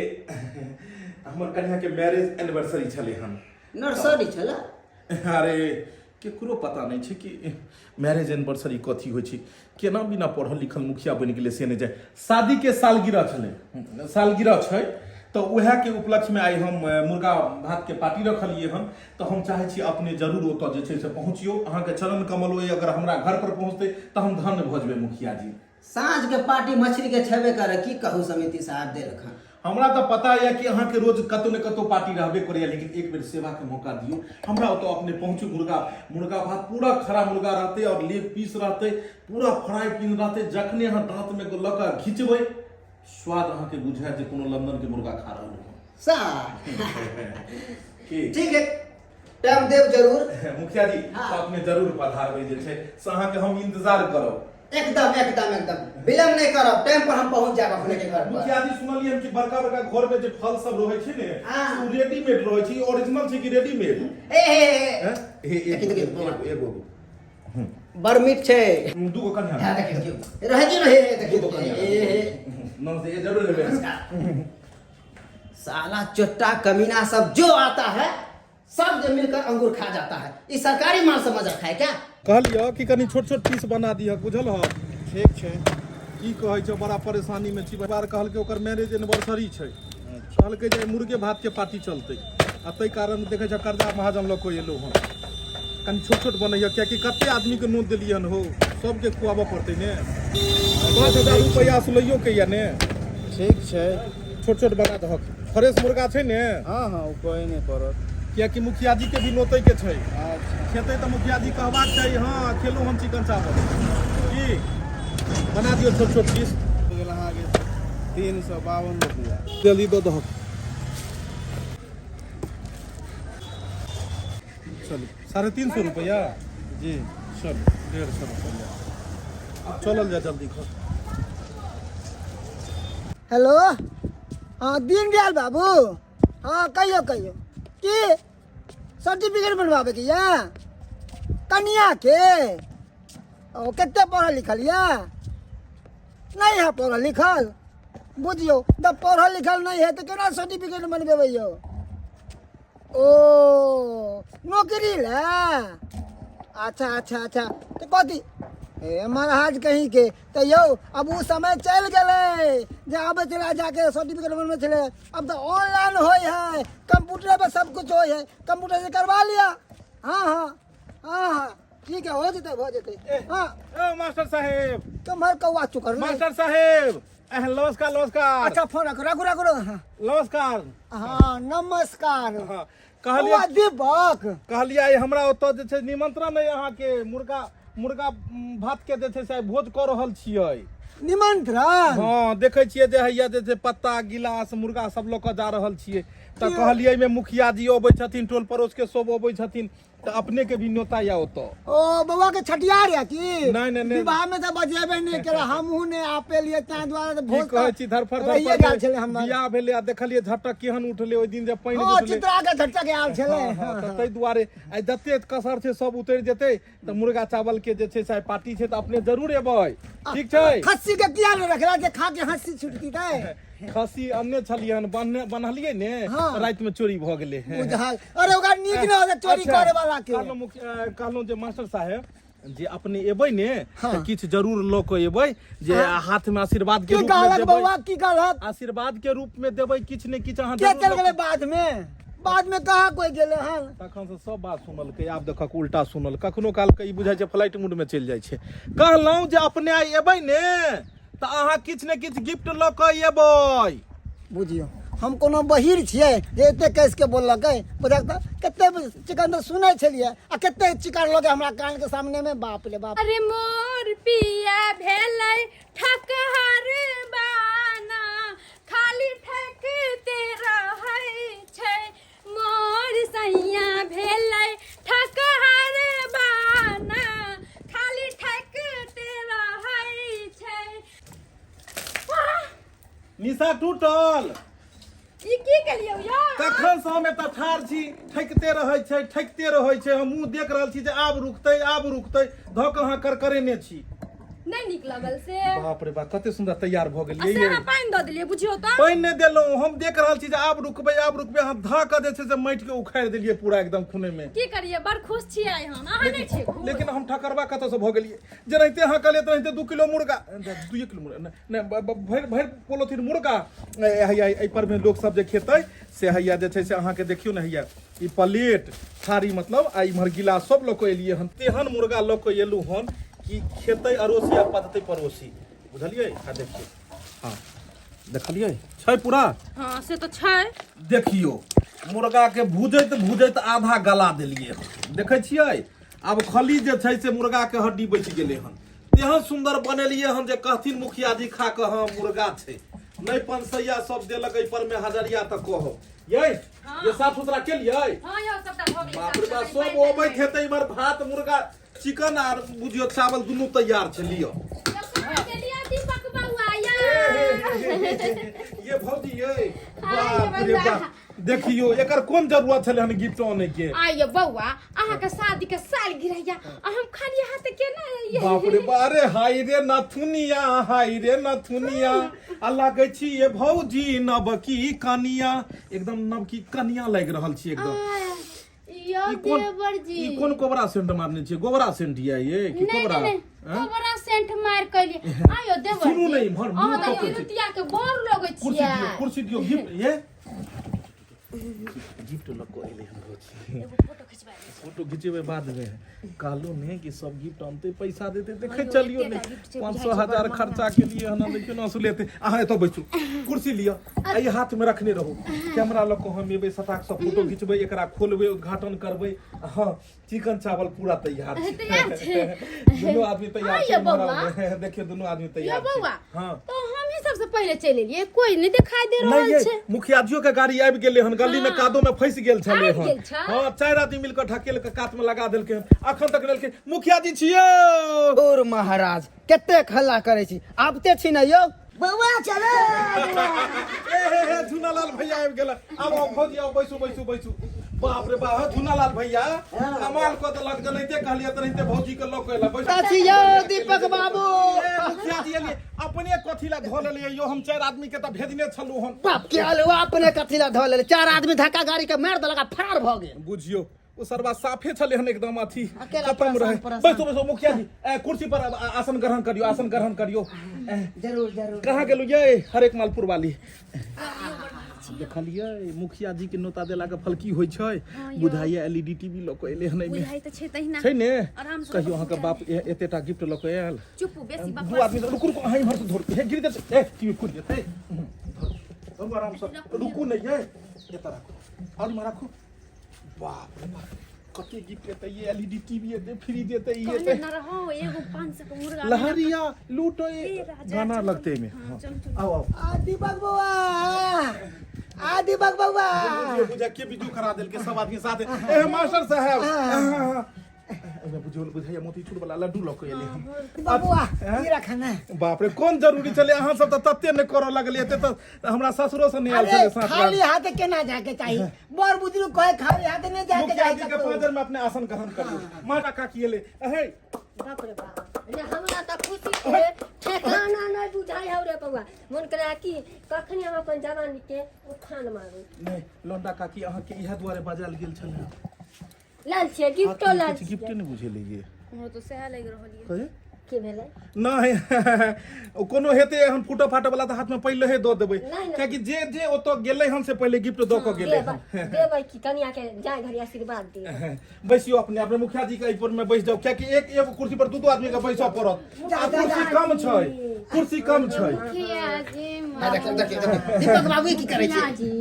हमर कनियाके मैरिज एनिवर्सरी छलै हन नर्सरी छलै अरे केकरो पता नहि छै कि मैरिज एनिवर्सरी कथी होइ छै केना बिना पढ़ल लिखल मुखिया बनि गेलै से नहि जाय शादीके सालगिरह छलै सालगिरह छै तऽ उएहके उपलक्ष्यमे आइ हम मुर्गा भातके पार्टी रखलियै हन। तऽ हम चाहै छी अपने जरूर ओतऽ जे छै से पहुँचियौ। अहाँके चरण कमल ओहि अगर हमरा घर पर पहुँचतै तऽ हम धन्य भऽ जेबै मुखिया जी। साँझ के पार्टी मछली के छेबे करे, की कहू समिति साहब देलखन। हमरा तऽ पता यऽ कि अहाँके रोज कतौ ने कतौ पार्टी रहबे करैया, लेकिन एक बेर सेवाके मौका दियौ, हमरा ओतऽ अपने पहुँचू। मुर्गा मुर्गा भात पूरा खरा मुर्गा रहतै और लेग पीस रहतै, पूरा फ्राई पीस रहतै। जखने अहाँ दाँतमे लऽ कऽ घिचबै, स्वाद अहाँके बुझायत जे कोनो लंदन के मुर्गा खा रहल हूँ। सा की ठीक है, टाइम देव जरूर। मुखिया जी। हाँ। तऽ अपने जरूर पधारबै जे छै से अहाँके हम इंतजार करब। एकदम एकदम एकदम विलम्ब नहीं करब, टाइम पर हम पहुंच जाएब अपने के घर पर। मुखिया जी, सुनलियै हम कि बड़का बड़का घर में जे फल सब रहै छै ने, हाँ। से ओ रेडीमेड रहै छै। ओरिजिनल छै कि रेडीमेड? ए हे हे, हैं? हे, देखी, देखी, एगो एगो बड़ मीठ छै। दूगो कन्या। हाँ, देखियौ देखियौ, रहै दियौ, रहे देखियौ। दूगो कन्या। ए हे। नमस्ते, ये जरूर लेबै। साला चोट्टा कमीना सब जो आता है, सब जो मिलकर अंगूर खा जाता है। ये सरकारी माल समझ रखा है क्या? कहलियऽ कि कनि छोट छोट पीस बना दिहक, बुझल ह? ठीक छै। की कहै छै, बड़ा परेशानी में छी। बार कहलकै ओकर मैरिज एनिवर्सरी छै, कहलकै जे मुर्गे भात के पार्टी चलतै, आ ताहि कारण देखै छ कर्जा महाजन लऽ कऽ एलहुँ हन। कनि छोट छोट बनैया, कियाकि कते आदमी के नोत देलियै हन हो, सबके खुआबऽ पड़तै ने। 5000 रुपैआ सुलैयो के यऽ ने। ठीक छै। छोट छोट बना दहक। फ्रेश मुर्गा छै ने? हँ हँ, ओ कहै नहि पड़त। कियाकि मुखिया जी के भी नोतै के छै। अच्छा। खेतै तऽ मुखिया जी कहबाक चाही, हँ खेलहुँ हम चिकन चावल। की बना दियौ छोट छोट पीस। हो गेल अहाँके 352 रुपैआ। जल्दी दऽ दहक। चलू, 350 रुपैआ। जी। चलू, 150 रुपैआ। आब चलल जाय जल्दी घर। हेलो, हाँ दीनदयाल बाबू, हाँ कहियो कहियो, की सर्टिफिकेट बनवाबे के यऽ कनिया के? ओ कते पढ़ल लिखल यऽ? नहीं है पढ़ल लिखल। बुझियौ जब पढ़ल लिखल नहीं है तऽ केना सर्टिफिकेट बनबेबै यौ? ओ नौकरी ले, अच्छा अच्छा अच्छा। तऽ कथी हे महाराज कहीं के तऽ यौ, अब ओ समय चलि गेलै जे आबै छलै जाके सर्टिफिकेट बनबै छलै। अब तऽ ऑनलाइन होइ है, कंप्यूटर पर सब कुछ होइ है, कंप्यूटर से करवा लिया। हाँ हाँ हाँ हाँ, ठीक है, हो जेतै हो जेतै। हाँ। ए मास्टर साहेब। तुम्हार कौआ चुकर नहीं। मास्टर साहेब, नमस्कार नमस्कार। अच्छा, फोन रखो रखो रखो रखो। हाँ। नमस्कार। हाँ नमस्कार। हाँ, कहलियै कौआ दीपक। कहलियै आइ हमरा ओतऽ जे छै निमंत्रण अइ अहाँके, मुर्गा मुर्गा भात के जे छै से आइ भोज कऽ रहल छियै। निमंत्रण? हँ, देखै छियै जे हैया जे छै पत्ता गिलास मुर्गा सब लऽ कऽ जा रहल छियै, तऽ कहलियै एहिमे मुखिया जी अबै छथिन, टोल पड़ोस के सब अबै छथिन, तऽ अपने के भी न्योता या ओतऽ। ओ बौआ के छठियार या की? नहीं, नहीं, नहीं। विवाह में तऽ बजेबे नहीं केला, हमहूँ नहीं आपे लिए, ताहि दुआरे तऽ की भोज कहै छी, धरफड़ रहिए धरफड़ गेल छलै हमर। बियाह भेलै आ देखलियै झटक केहन उठलै ओहि दिन जे पानि हँ उठलै। चित्रा के झटक आयल छलै। हँ, हँ, तऽ ताहि दुआरे आइ जते कसर छै सब उतरि जेतै, तऽ मुर्गा चावल के जे छै से आइ पार्टी छै, तऽ अपने जरूर एबै, ठीक छै? खस्सी के किया नहीं रखला जे खा के हंसी छुटती तै? खस्सी अनने छलियै हन, बन्हने बन्हलियै ने। हाँ। राति में चोरी भऽ गेलै। बुझल, अरे ओकरा नीक न होते चोरी अच्छा, करे वाला के। कहलहुँ कहलहुँ जे मास्टर साहेब जे अपने एबै ने, हाँ। तऽ किछु जरूर लऽ कऽ एबै जे हाथ में आशीर्वाद के की रूप में कहलक देबै। बौआ, की कहलक? आशीर्वाद के रूप में देबै किछु ने किछु अहाँ के जरूर चल लऽ गेलै बाद में? बाद में कहाँ कोई गेलै हन? तखन से सब बात सुनलकै, आब देखक उल्टा सुनल। कखनो काल के ई बुझाइ छै फ्लाइट मूड में चलि जाइ छै। कहलहुँ जे अपने आइ एबै ने तऽ अहाँ किछु ने किछु गिफ्ट लऽ कऽ एबै। बुझियौ हम कोनो बहिर छियै जे एते कस के बोललकै? बुझक तऽ कते चिकन तऽ सुनै छलियै आ कते चिकन लगे हमरा कान के सामने में, बाप रे बाप। अरे मोर पिया भेलै ठकहर बाना, खाली ठकते रहै छै। मोर सैया भेलै ठकहर बाना, खाली ठकते रहै छै। निशा टूटल। ई की केलियौ यौ? तखन से हम एतऽ ठाढ़ छी, ठकिते रहै छै, ठकिते रहै छै। हम मुँह देख रहल छी जे आब रुकतै आब रुकतै, धऽ कऽ अहाँ करकरेने छी। नहि नीक लगल से। बाप रे बाप, कते सुंदर तैयार भऽ आ गेलियै से ये। अहाँ पानि दऽ देलियै बुझियौ तऽ। पानि नहि देलहुँ हम, देख रहल छी जे आब रुकबै आब रुकबै, अहाँ धऽ कऽ जे छै से माटिके उखाड़ि देलियै पूरा एकदम खूने में। की करियै, बड़ खुश छियै आइ हम, अहाँ नहि छियै खुश? लेकिन हम ठकरबा कतऽसँ भऽ गेलियै? जेनाहिते अहाँ कहलियै तेनाहिते 2 किलो मुर्गा, 2 किलो मुर्गा नहि नहि, भरि भरि पोलोथीन मुर्गा हैया एहि पर में लोक सब जे खेतै से हैया जे छै से अहाँके देखियौ ने, हैया ई प्लेट थारी मतलब आ इम्हर गिलास सब लऽ कऽ एलियै हन। तेहन मुर्गा लऽ कऽ एलहुँ हन कि खेतै अड़ोसी आ पचतै पड़ोसी, बुझलियै? आ देखियौ, हँ देखलियै छै पूरा। हँ से तऽ छै। देखियौ मुर्गा के भूजैत भूजैत आधा गला देलियै हन, देखै छियै? आब खली जे छै से मुर्गा के हड्डी बचि गेलै हन। तेहन सुन्दर बनेलियै हन जे कहथिन मुखिया जी खा कऽ हँ मुर्गा छै। नहि पंसैया सब देलक एहि पर में हजरिया तऽ कहब यै। ये साफ सुथरा केलियै? हँ यौ, सबटा भऽ गेलै। बाप रे बाप, सब अबैत हेतै इम्हर भात मुर्गा चिकन आर बुझियौ चावल दुनू तैयार छै, लिअ। दीपक बौआ या ये भौजी ये, बाप रे बाप, देखियौ एकर कोन जरूरत छलै हन गिफ्ट आनै के? आइए बौआ, अहाँके शादी के साल गिरैया आ हम खाली हाथ केना एलियै? बाप रे बाप, अरे हाय रे नथुनिया, हाय रे नथुनिया, आ लागै छी ये भौजी नवकी कनिया, एकदम नवकी कनिया लागि रहल छी एकदम। यौ ई कोन देवर जी, ई कोन कोबरा सेंट मारने छियै? गोबरा सेंट ये ये कि नहीं कोबरा? नहीं नहीं, हैं? कोबरा सेंट मार कइली। आयो देवर सुनू जी, ने इम्हर, मुँह अहाँ तऽ तकै छी। तिरुतिया के बड़ लगै कुर्सी छियै। दियौ, कुर्सी दियौ। गिफ्ट ये गिफ्ट लऽ कऽ एलै हन भौजी। फोटो घिचेबै बादमे। कहलहुँ ने कि सब गिफ्ट अनतै पैसा देतै, देखै चलियौ ने 500 हजार खर्चा के लिए हन। देखियौ ने असुल हेतै। अहाँ एतऽ बैसू, कुर्सी लिअ, एहि हाथमे रखने रहू कैमरा लऽ कऽ। हम एबै, सटाक सँ फोटो घिचबै, एकरा खोलबै, उद्घाटन करबै। हँ, चिकन चावल पूरा तैयार छै। तैयार छै। दुनू आदमी तैयार हाँ छै। यौ इम्हर बौआ। आउ, देखियौ दुनू आदमी यौ तैयार छै। बौआ, हँ तो हम ही सबसे पहिले चलि एलियै, कोई नहीं दिखाई दे नहीं रहल ये छै। मुखिया जियो के गाड़ी आबि गेलै हन, गली में कादो में फंसि गेल छलै आबि हन। गेल छै? हँ, 4 आदमी मिल कऽ ढकेल के कात में लगा देलकै हन, अखन तक लेलकै। मुखिया जी छियौ? और महाराज कतेक हल्ला करै छी, आबते छी ने यौ। बौआ चलो। ए हे हे, झूनालाल भैया आबि गेल। आब आउ भौजी, आउ, बैसू बैसू बैसू। बाप रे बाप, झूनालाल भैया कमाल कऽ देलक, जनाहिते कहलियै तेनाहिते भौजी के लऽ कऽ एला। बैसू। छी यौ दीपक बाबू। ए, मुखिया जी एलियै, अपने कथी ला धऽ लेलियै यौ? हम 4 आदमी के तऽ भेजने छलहुँ हन। बाप के आलू, अपने कथी ला धऽ लेले? 4 आदमी धक्का गाड़ी के मारि देलक आ फरार भऽ गेल। बुझियौ ओ सरबा साफे छलै हन एकदम अथी अकेला खत्म परेशान, रहे। परेशान। बैसो बैसो मुखिया जी, ए, कुर्सी पर अब आसन ग्रहण करियो, आसन ग्रहण करियो। ए, जरूर जरूर। कहाँ गेलु ये हरेक मालपुर वाली? देखलियै मुखिया जी के नोता देला के फल की होइ छै? बुझाइया एलईडी टीवी लऽ कऽ एलै हन एहिमे। बुझाइ तऽ छै तहिना। छै ने? आराम से। कहियो अहाँके बाप एतेटा गिफ्ट लऽ कऽ आयल? चुप, बेसी दू बकवास। आदमी से- रुकू रुकू, अहाँ इम्हर से धरू, हे गिर जेतै, ए टीवी फूटि जेतै। धरू धरू आराम से, रुकू नहि ये, एतऽ राखू और इम्हर राखू। बाप रे बाप, कते गिफ्ट एतै ये, एलईडी टीवी एतै, फ्रिज एतै, ई कहने एतै। न रहो एगो 500 के मुर्गा। लहरिया लूटो ये राजा, गाना चलू। लगते में। हाँ, चलू, चलू। आओ आओ। आ दीपक बौआ, आ दीपक बौआ। बुझियो बुझा के वीडियो करा देलके सब आदमी साथ। ए मास्टर साहब, एहिमे बुझियो बुझाइया मोतीचूर वाला लड्डू लऽ कऽ एलै हम। दीपक बौआ, ई रख ने। बाप रे, कोन जरूरी छलै? अहाँ सब तऽ तते नहि करऽ लगलियै, एते तऽ हमरा ससुरो से नहि आयल अरे छलै साथ। खाली हाथ केना जाके चाही? बड़ बुजुर्ग कहे खाली हाथ नहीं जाके मुखिया चाही जी के कतौ। पाँजर में अपने आसन ग्रहण करियौ। माता काकी एलै अहे। बाप रे बाप रे, हमरा तऽ खुशी के ठेकाना नहि बुझाइ हौ रे बौआ। मन करै कि कखनी हम अपन जवानी के उफान मारू। नहि लौंडा काकी, अहाँके इएह दुआरे बजायल गेल छलै। लाल छियै गिफ्टो लाल किछु गिफ्टे छियै। नहि बुझेलै ये। हमरो तऽ सएह लागि रहल यऽ। कहे की भेलै? नहि ओ कोनो हेतै एहन फूटऽ फाटऽ वाला तऽ हाथमे पहिले दऽ देबै। नहि, नहि। कियाकि जे जे ओतऽ गेलै हन से पहिले गिफ्ट दऽ कऽ गेलै हन। देबै देबै कि कनिया के जाय घड़ी आशीर्वाद दिअ। बैसियो अपने अपने मुखिया जी के एहि पर में बैस जाउ, कियाकि एक एगो कुर्सी पर दू दू आदमी के बैसऽ पड़त आ कुर्सी कम छै, कुर्सी कम छै। मुखिया जी। हाँ, देखियौ देखियौ देखियौ दीपक बाबू ई की करै मुखिया छै? जी,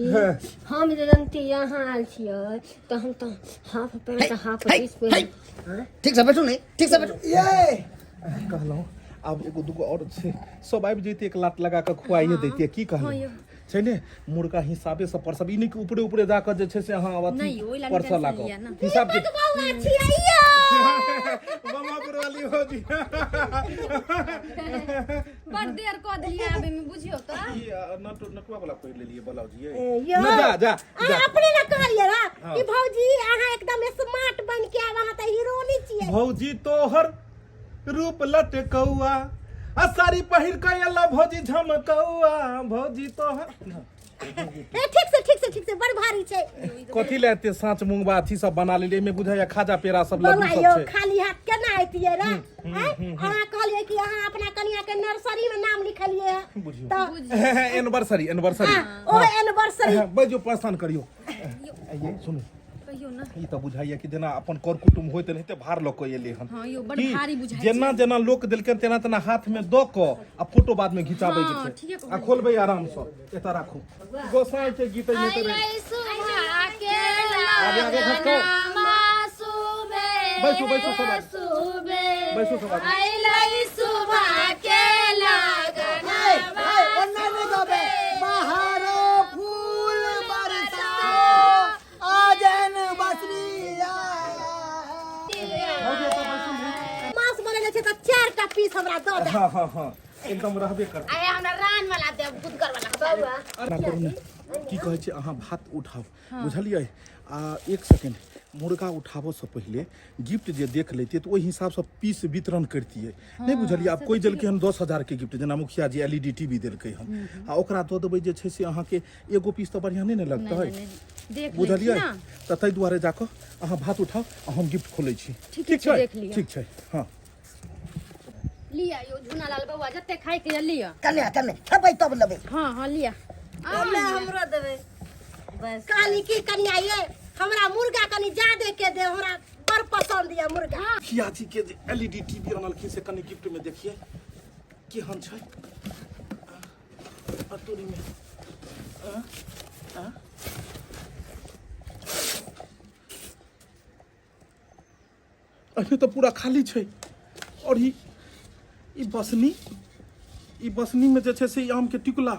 हम जे जनती यहाँ आयल छियै तऽ हम तऽ हाफ पैंट हाफ हे, ड्रेस हे। पहिर ठीक से बैठू ने, ठीक से बैठू। ये कहलहुँ आब एगो दूगो आओर छै, सब आबि जैते, एक लात लगा कऽ खुआइए दैतियै। की कहलहुँ छै ने, मुर्गा हिसाबे से परसब, ई नहि कि ऊपरे ऊपरे जा कऽ जे छै से अहाँ अथी नहि, ओहि ला परसऽ टेंशन लागब। लिअ ने। हिसाब के बौआ छियै यौ। मामापुर वाली भौजी। बड़ देर कऽ देलियै आबै मे, बुझियौ तऽ। ई नटुआ वाला पहिर लेलियै ब्लाउज ये। ए, यौ। न जा जा अहाँ जा। अपने ने कहलियै रह कि भौजी अहाँ एकदम स्मार्ट बन के आब, अहाँ तऽ हीरोनी छियै। भौजी तोहर रूप लटकौआ आ साड़ी पहिर के अयला भौजी झमकौआ भौजी तोहर ए ठीक से ठीक से ठीक से बड़ भारी छै कथी ले एते साँच मूंगबा अथी सब बना लेलियै एहिमे बुझाइया खाजा पेड़ा सब लड्डू बौआ सब यौ छै खाली हाथ केना ऐतियै रे आँय? अहाँ कहलियै कि अहाँ अपना कनिया के नर्सरी में नाम लिखलियै हँ बुझियौ तऽ एनिवर्सरी एनिवर्सरी हाँ, ओ एनिवर्सरी बजो परेशान करियौ आइये सुनू कहियो ना ई तऽ बुझाइया कि जेना अपन कर कुटुम्ब होइत तेनाहिते भार लऽ कऽ एलै हन हाँ यौ बड़ की? भारी बुझाइ जेना जेना लोक देलकै तेना तेना हाथ में दऽ कऽ आ फोटो बाद में घिचाबै के हाँ, छै ठीके आ खोलबै आराम से एतऽ राखू गोसाई के गीत अइहे तऽ अइलै सुबह के आगे, आगे खसकाओ। लगनमा सुबे बैसू, बैसू सब आदमी। सुबे बैसू सब आदमी। अइलै सुबह के लगनमा ओना नहि गबै बहारो फूल बरसाओ आजन बसरिया मांस बनेले छै तऽ चारि टा पीस हमरा दऽ दे हाँ हाँ हाँ एकदम रहबे कर आइ हमरा रान वाला देब गुदगर वाला बौआ ना करू ने की कहै छै अहाँ भात उठाउ बुझलियै आ एक सेकेंड मुर्गा उठाबऽसँ पहिले गिफ्ट जे देख लैतियै तऽ ओहि हिसाबसँ पीस वितरण करितियै नहि बुझलियै आब कोइ देलकै हन 10,000के गिफ्ट जेना मुखिया G L E D T V देलकै हन आ ओकरा दऽ देबै जे छै से अहाँके एगो पीस तऽ बढ़िआँ नहि ने लगतै देख लै छी बुझलियै ना तऽ ताहि दुआरे जाकऽ अहाँ भात उठाउ आ हम गिफ्ट खोलै छी ठीके छै, देख लिअ। ठीक छै हँ लिअ यौ झुना लाल बौआ जते खाय के यऽ लिअ कने कने खेबै तब लेबै हाँ हाँ लिअ हमरो देबै बस कहली की कनिया ये हमरा मुर्गा कनि जादे के दे हमरा बड़ पसंद ये मुर्गा मुखिया जी के J L E D T V अनलखिन से कनि गिफ्ट में देखिए केहन छै आ तोरी में आ आ अभी तऽ पूरा खाली छै आओर ई ई बसनी ई बसनी में जे छै से ई आम के टिकुला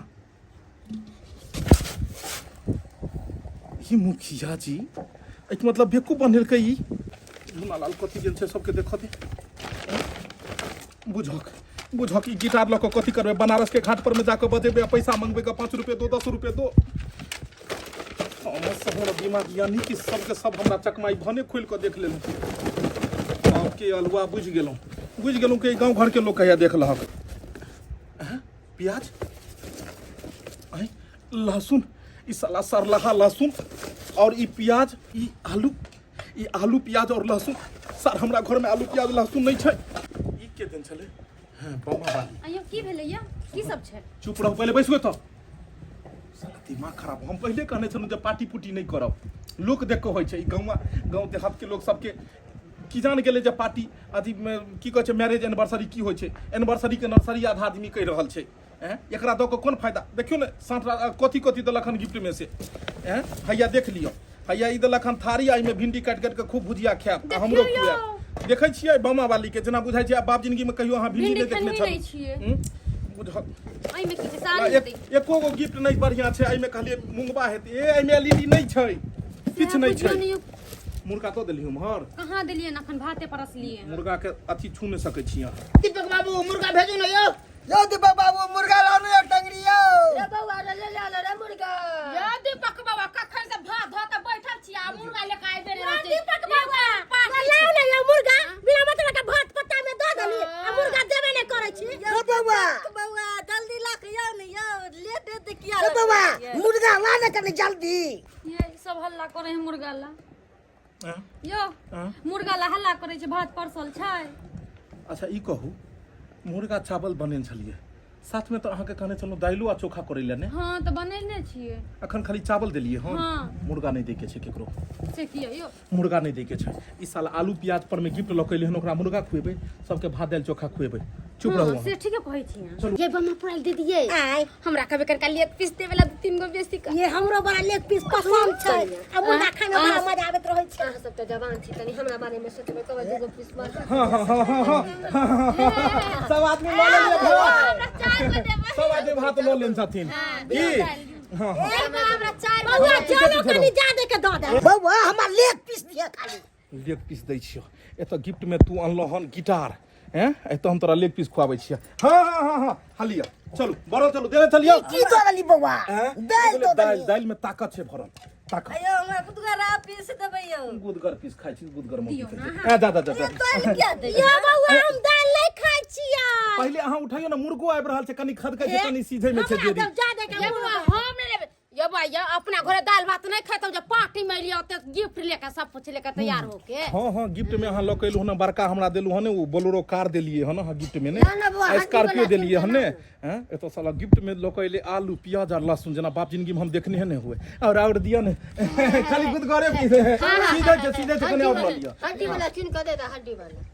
ई मुखिया जी एहिके मतलब बेवकूफ बनेलकै ई मुन्नालाल कथी गेल छै सबके देखऽ दे बुझक बुझक ई गिटार लऽ कऽ कथी करबै बनारस के घाट पर में जाकऽ बजेबै आ पैसा मंगबै के 5 रुपये दो 10 रुपये दो हमर सब हमरा दिमाग यानी कि सबके सब हमरा चकमाई भने खोलि कऽ देख लेलहुँ सबके अलुआ बुझि गेलहुँ बुझि गेलहुँ कि गाँव घरके लोक कहिया देख लहक आँय, प्याज आँय, लहसुन ई साला सरलहा लहसुन और ई प्याज ई आलू ई आलू प्याज और लहसुन सर हमरा घरमे आलू प्याज लहसुन नहि छै ई के दिन छलै हँ बमा बाली अइयो की भेलै यौ की सब छै चुप रहू पहिले बैसू एतऽ साला दिमाग खराब हम पहिले कहने छलहुँ जे पार्टी पुटी नहि करब लोक देख कऽ होइ छै ई गाँव गाँव देहातके लोक सबके की जान गेलै जे पार्टी अथी मे, की कहै छै मैरेज एनिवर्सरी की होइ छै एनिवर्सरीके नर्सरी आधा आदमी कहि रहल छै एँ एकरा दऽ कऽ कोन फायदा देखियौ ने साँठ कथी कथी देलक हन गिफ्टमे से एँ हैया देख लिअ हैया ई देलक हन थारी आ एहिमे भिंडी काटि काटि कऽ खूब भुजिया खायब आ हमरो देखियौ यौ। खुआयब देखै छियै बामा वाली के जेना बुझाइ छै आब बाप जिंदगी में कहियो अहाँ भिंडी भिंडी नहि देखने खेनही नहि छलहुँ छियै हूँ? बुझल एहिमे की छै साड़ी हेतै एको गो गिफ्ट नहि बढ़िआँ छै एहिमे कहलियै मुंगबा हेतै ए एहिमे एलईडी नहि छै किछु नहि बुझियौ छै ने यौ, मुर्गा दऽ देलियै उम्हर कहाँ देलियै अखन भाते परसलियै हन। मुर्गा के अथी छू नहि सकै छी अहाँ दीपक बाबू मुर्गा भेजू ने यौ यौ दीपक बाबू मुर्गा लाउ ने एक टंगरी यौ रे बौआ रे ले ले रे मुर्गा यौ दीपक बाबा कखन से भात धो के बैठल छी आ मुर्गा लेके आबि रहल छी दीपक बाबा लाउ ने यौ मुर्गा बिना मतलब के भात पत्ता में दऽ देली आ मुर्गा देबे नहि करै छी यौ बौआ बौआ जल्दी लऽ के यौ ने यौ लेट हेतै किया यौ बौआ मुर्गा ला ने कनी जल्दी ये सब हल्ला करे है मुर्गा ला आँ? यो आँ? मुर्गा ला हल्ला करे छै भात परसल छै अच्छा ई कहू मुर्गा चावल बनेने छलियै साथमे तऽ अहाँके कहने छलहुँ दालिओ आ चोखा करै लए ने हाँ तऽ बनेने छियै अखन खाली चावल देलियै हन हाँ। मुर्गा नहि दैके छै केकरो से किया यौ मुर्गा नहि दैके छै ई साल आलू प्याज पर मे गिफ्ट लऽ के एलै हन ओकरा मुर्गा खुएबै सबके भात दालि चोखा खुएबै चुप रहू हाँ, अहाँ से ठीके कहै छी अहाँ ये बमा पुराल दीदी ये आय हमरा कभी कनका लेग पीस देवे ला दू तीन गो बेसी का ये हमरो बड़ा लेग पीस पसंद छै आ मुर्गा खाय में बड़ा मजा आबैत रहै छै अहाँ सब तऽ जवान छी कनि हमरा बारे में सोचबै कब दूगो पीस मार हाँ हाँ हाँ हाँ हाँ हाँ हाँ सब आदमी लऽ लेलियै भात चार गो देबै सब आदमी भात लऽ लेने छथिन की हाँ हाँ हमरा चार गो बौआ चलो कनि जादे के दऽ दे बौआ हमरा लेग पीस दिअ खाली लेग पीस दै छियौ एतऽ गिफ्टमे तू अनलह हन गिटार हैं एतऽ हम तोरा लेग पीस खुआबै छियै हाँ हाँ हाँ हाँ हाँ लिअ चलू बड़ो चलू देने चलियौ की दऽ देली बौआ हैं? दालि दऽ दालि देली दालिमे ताकत छै भरल ताक अयो हमरा गुदगरा पीस देबै यौ गुदगर पीस खाइ छी गुदगर मौगी छै। ए जा जा जा जा। दालि किया दै यौ बौआ हम दालि नहि खाइ छियै पहिले अहाँ उठाइयो ने मुर्गो आबि रहल छै कनि खदकै छै कनि सीधे में छै हमरा देरी जब जादे के ये बौआ हम नहि लेबै ये बौआ ये अपना घरे दालि भात नहि खेतौ जे पार्टी में एलियै ओते गिफ्ट लेके सब कुछ लेके तैयार होके हाँ हाँ गिफ्ट में अहाँ लऽ के एलहुँ हन बड़का हमरा देलहुँ हन ओ बोलेरो कार देलियै हन अहाँ गिफ्ट में ने ना, ना बौआ, हड्डी स्कॉर्पियो वाला देलियै हन ने हैं एतऽ साला गिफ्ट में लऽ के एलै आलू प्याज और लहसुन जेना बाप जिंदगी में हम देखने नहि हुए और और दिअ ने खाली गुदगरे सीधे छै सीधे छै कने और लऽ लिअ हड्डी वाला चुन कऽ दे दे हड्डी वाला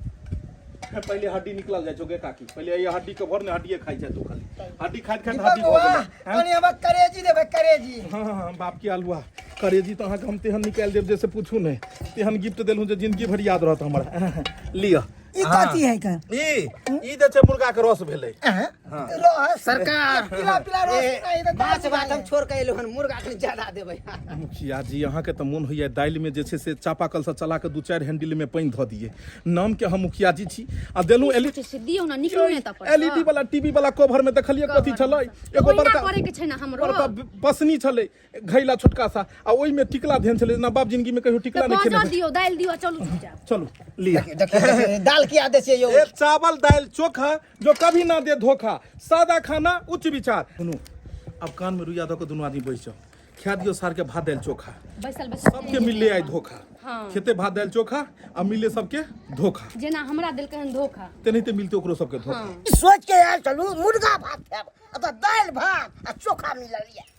पहिले हड्डी निकलल जाइ छौ गे काकी पहिले ये हड्डी के भर ने हड्डिए खाइ छै तू खाली हड्डी खाइत खाइत हड्डी भऽ बौआ गेलै हैं? कनि हमरा करेजी देबै करेजी हाँ हाँ हाँ बाप के आलुआ करेजी तऽ अहाँके हम तेहन निकालि देब जे से पूछू नहि तेहन गिफ्ट देलहुँ जे जिंदगी भरि याद रहत हमरा लिअ ई कथी है का ई ई जे छै मुर्गा के रस भेलै रस सरकार पीला पीला रस ए, नहीं तऽ माछ भात हम छोड़ के एलहुँ हन मुर्गा कनि ज्यादा देबै मुखिया जी अहाँके तऽ मोन होइए दालिमे जे छै से चापाकलसँ चला कऽ दू चारि हैंडिलमे पानि धऽ दियै नामके हम मुखिया जी छी आ देलहुँ एल सोचै छी दियौ ना निकलू ने तऽ एल ई डी वाला टीवी वाला कवर में देखलियै कथी छलै एगो ओहिना बड़का करे के छै ने हमरो बड़का पसनी छलै घैला छोटका सा आ ओहिमे टिकला धेन छलै जेना बाप जिंदगी में कहियो टिकला तऽ नहि खेने बाजऽ होय। दियौ दालि दियौ चलू चुपचाप चलू लिअ देखियौ देखियौ, दाल किया दै छियै यौ ए चावल दाल चोखा जो कभी ना दे धोखा सादा खाना उच्च विचार सुनू अब कान में रुइया दऽ कऽ दुनू आदमी बैस जाओ खा दियौ सार के भात दालि चोखा बैसल बैसल सबके मिलले आइ धोखा हाँ। खेते भात दालि चोखा आ मिलले सबके धोखा जेना हमरा देलकै हन धोखा तेनाहिते मिलते ओकरो सबके धोखा हाँ। सोच के आयल चलू मुर्गा भात खायब आ तऽ दालि भात आ चोखा मिलल यऽ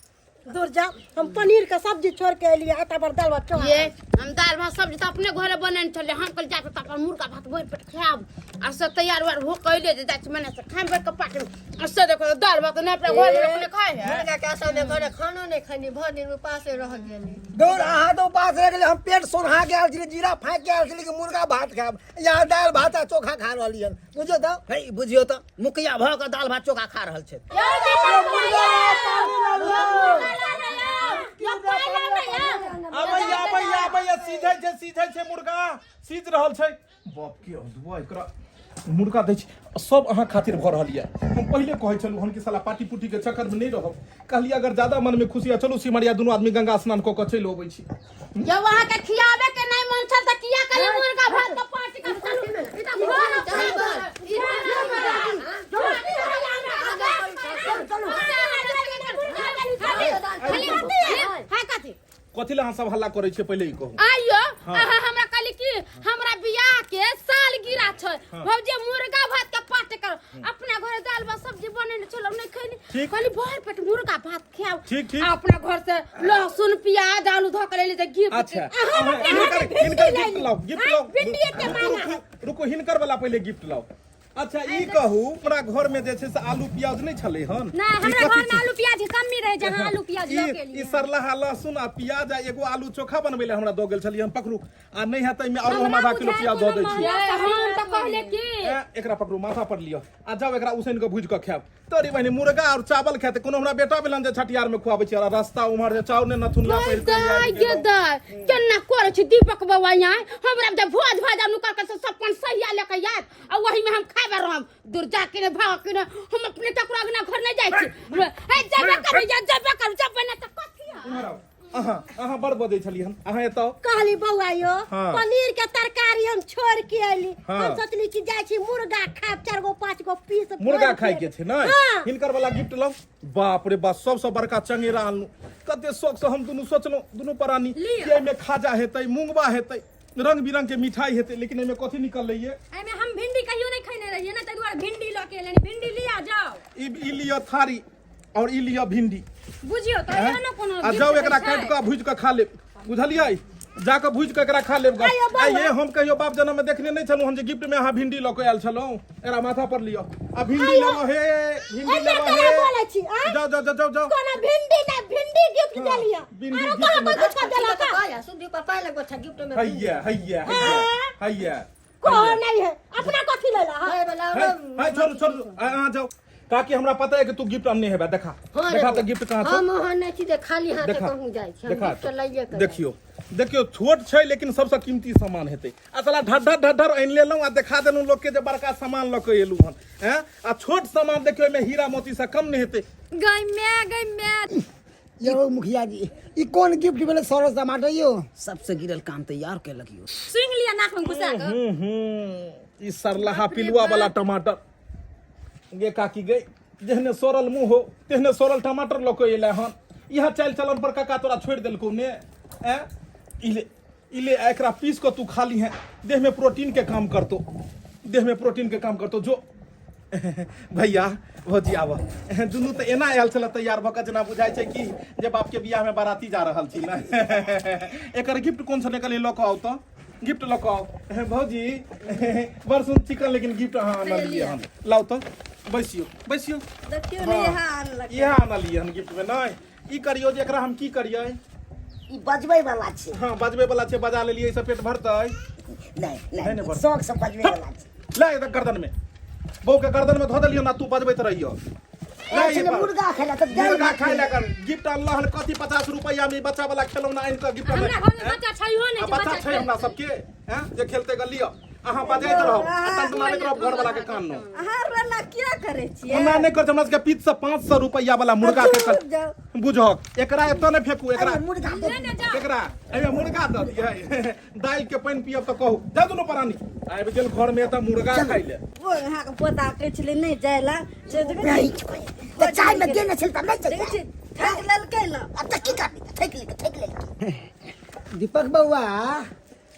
दूर जा हम पनीर के सब्जी छोड़ के एलियै आता पर दाल भात चोखा ये हम दाल भात सब्जी तऽ अपने घरे बनेने छलियै हम कहलियै जाके तऽ अपन मुर्गा भात भरि पेट खायब आ से तैयार उयार हो के अइले जे जाइ छी मने से खायब बैठ के पार्टी में आ से देखो दाल भात नहि अपना घर में लोक नहि खाइ है मुर्गा के आशा में घरे खानो नहि खैनी भरि दिन उपासे रह गेली दौड़ अहाँ तऽ उपास रहि गेलै हम पेट सोन्हा के आयल छलियै जीरा फाँकि के आयल छलियै कि मुर्गा भात खायब यहाँ दालि भात आ चोखा खा रहलियै हन बुझियौ तऽ हे बुझियौ तऽ मुखिया भऽ कऽ दालि भात चोखा खा रहल छै आबैया आबैया आबैया सीझै छै सीझै छै मुर्गा सीझ रहल छै बाप के अदुआ एकरा मुर्गा दै छै सब अहाँ खातिर भऽ रहल यऽ हम पहिले कहै छलहुँ हन कि साला पार्टी पुटी के चक्कर में नहि रहब कहलियै अगर ज्यादा मन में खुशी है चलू सिमरिया दुनू आदमी गंगा स्नान कऽ कऽ चलि अबै छी जब अहाँ के खियाबे के नहीं मन छल त किया कहले मुर्गा भात के पार्टी कर चलू ई त घर ई हां कथी कथी लए अहाँ सब हल्ला करै छियै पहिले ई कहू आइयो अहाँ हमरा कहली कि हमरा बियाह के साल गिरा छै भौजी मुर्गा भात के पार्टी करो अपना घर दाल भात सब्जी बनेने छलहुँ नहि खैली ठीक। कहली भरि पेट मुर्गा भात खायब ठीक, ठीक। आ अपना घर से लहसुन प्याज आलू धऽ के लेली तऽ गिफ्ट अच्छा अहाँ अहाँ अपना हिनकर हाथे भिंडी हिनकर लैली। गिफ्ट लाउ गिफ्ट आँय, लाउ भिंडी एते रुकू, महंगा रुकू रुकू हिनकर वाला पहिले गिफ्ट लाउ अच्छा ई कहू हमरा घर में जे छै से आलू प्याज नहि छलै हन नहि ई हमरा कथी घर में आलू प्याज के कमी रहे जहाँ आलू प्याज लऽ के ई ई एलियै सरलाहा लहसुन आ प्याज आ एगो आलू चोखा बनबै लए हमरा दऽ गेल छलियै हम पकड़ू आ नहि हैत एहिमे आरो हम हमरा आधा किलो बुझायल प्याज दऽ कोनो दै छी ये हम तऽ कहले कि ए, एकरा पकड़ू माथा पर लिअ आ जाओ एकरा उसैन कऽ भूजि कऽ खायब तोरी बहिनी मुर्गा और चावल खाते कोनो हमरा बेटा भेलन जे छठियार में खुआबै छी और रास्ता उम्हर जे चाउर ने नथुनिया पहिर के दाय आबि गे गेलहुँ। दाय केना करै छी दीपक बाबा यहाँ हमरा जे भोज भात नुकर के सब अपन सहिया लेके आयत आ वही में हम खाबे रहम दूर जा के ने भाग के ने हम अपने ककरो अंगना घर नहीं जाइ छी ए जेबे करू या जेबे करू जेबे ना त कथी है? इम्हर आउ। अहाँ अहाँ बड़ बजै छलियै हन अहाँ एतऽ कहली बौआ यो हाँ। पनीर के तरकारी हम छोड़ के अयली हाँ। हम सोचली कि जाइ छी मुर्गा खायब चारि गो पाँच गो पीस मुर्गा भरि खाय के पेट। छै ने हाँ। हिनकर वाला गिफ्ट लाउ बाप रे बाप सबसँ बड़का चंगेरा आनलहुँ कते शौक से हम दुनू सोचलहुँ दुनू प्राणी कि एहिमे खाजा हेतै मूंगबा हेतै रंग बिरंग के मिठाई हेतै लेकिन एहिमे कथी निकललै ये एहिमे हम भिंडी कहियो नहि खैने रहियै ने ताहि दुआरे भिंडी लऽ के एलियै भिंडी लिया जाओ ई ई लिअ थारी और ई लिअ भिंडी बुझियौ तऽ एहन ने कोनो आ gift जाउ एकरा होइ छै। काटि कऽ भूजि कऽ खा लेब बुझलियै जा कऽ भूजि कऽ एकरा खा लेब गऽ। आइयो आ ये हम कहियो बाप जनम में देखने नहि छलहुँ हम जे गिफ्ट में अहाँ भिंडी लऽ कऽ आयल छलहुँ एकरा माथा पर लिअ आ भिंडी लेबऽ हे भिंडी एते लेबऽ केना हे बोलै छी, आँय? जाउ जाउ जाउ जाउ जाउ कोनो भिंडी ना भिंडी गिफ्ट देलियै भिंडी आरो gift कहाँ मे- कोइ कुछ देलक पाया सुधी पापा लगो था गिफ्ट में हैया हैया हैया हैया कोहो नहीं है अपना कथी लेला हाँ खाए वाला है है छोड़ू छोड़ू अहाँ जाउ काकी हमरा पता है कि तू गिफ्ट अनने हेबे देखा हाँ रे देखा बौआ। तऽ गिफ्ट कहाँ छौ हम ओहन नहि छी जे खाली हाथे देखा कहूँ जाइ छी हम देखा गिफ्ट लैये के देखियो देखियो छोट छै लेकिन सबसँ कीमती सामान हेतै आ साला ढढर ढढर आनि लेलहुँ आ देखा देलहुँ लोकके जे बड़का सामान लऽ कऽ एलहुँ हन हैं आ छोट सामान देखियो एहिमे हीरा मोतीसँ कम नहि हेतै गै my गै my यौ मुखिया जी, ई कोन गिफ्ट भेलै सरस टमाटर यौ? सबसे गिरल काम तैयार केलक यौ। सुनि लिअ नाक में घुसा कऽ। हूं हूं ई सरलहा पिलुआ वाला टमाटर गे काकी गे, जेहने सड़ल मुँह हो तेहने सड़ल टमाटर लऽ कऽ एलै हन। इएह चालि चलन पर काका तोरा छोड़ि देलकौ ने? ऐं, ई ले, ई ले, आ एकरा पीस कऽ तू खा लीहें, देह में प्रोटीन के काम करतो, देह में प्रोटीन के काम करतो। जो भैया भौजी आब, दुनू तऽ एना आयल छलै तैयार भऽ कऽ जेना बुझाइ छै कि जे बापके बियाहमे बाराती जा रहल छी ने। एकर गिफ्ट कोन छलै? कहलियै लऽ कऽ आउ तऽ गिफ्ट लऽ कऽ आउ। भौजी बड़ सुन चिकन, लेकिन गिफ्ट अहाँ आनलियै हन। लाउ तऽ, बैसियौ बैसियौ। देखियौ ने, इएह आनलक। इएह आनलियै हन गिफ्टमे। नहि, ई करियौ जे एकरा हम की करियै? ई बजबै वाला छै। हँ, बजबै वाला छै, बजा लेलियै, एहिसँ पेट भरतै? नहि। नहि, नहि, भरतै। शौक से बजबै वाला छै। ले एकर गर्दन में, बहू के गर्दन में धो देलियौ ना, तू बजबैत रहियो। ले आयल ई छलै पर। मुर्गा खाय लए तऽ दालि मुर्गा भात खाय लए कर गिफ्ट अनला हन कथी 50 रुपैया में ई बच्चा वाला खेलौना आनि कऽ गिफ्ट हमरा घर में बच्चा छैहो नहि आ जे बच्चा छै खेलतै। हमरा सबके हैं जे खेलते गल लिअ, अहाँ बजैत रहब आ टनटनाबैत रहब घर वाला के कान नो। अहाँ रोना किया करै छियै? ओना नहि कर, हमरा सबके पीत से 500 रुपैया वाला मुर्गा के चुप जाउ। बुझहक, एकरा एतऽ नहि फेकू एकरा। अरे मुर्गा दे। ले ने जाउ। एकरा एहिमे मुर्गा दऽ दियै, दालि के पानि पियब तऽ कहू। जा दुनू प्राणी आबि गेल घर में तऽ मुर्गा खाइ ले। ओ अहाँके पोता कहै छलै नहि जाय लए से देखै नहि छियै, तऽ चाय में देने छल तऽ नहि देखै चलतै। छियै, ठकि लेलकै ने। अब तऽ की करबै, तऽ ठकि लेलकै, ठकि लेलकै। दीपक बौआ,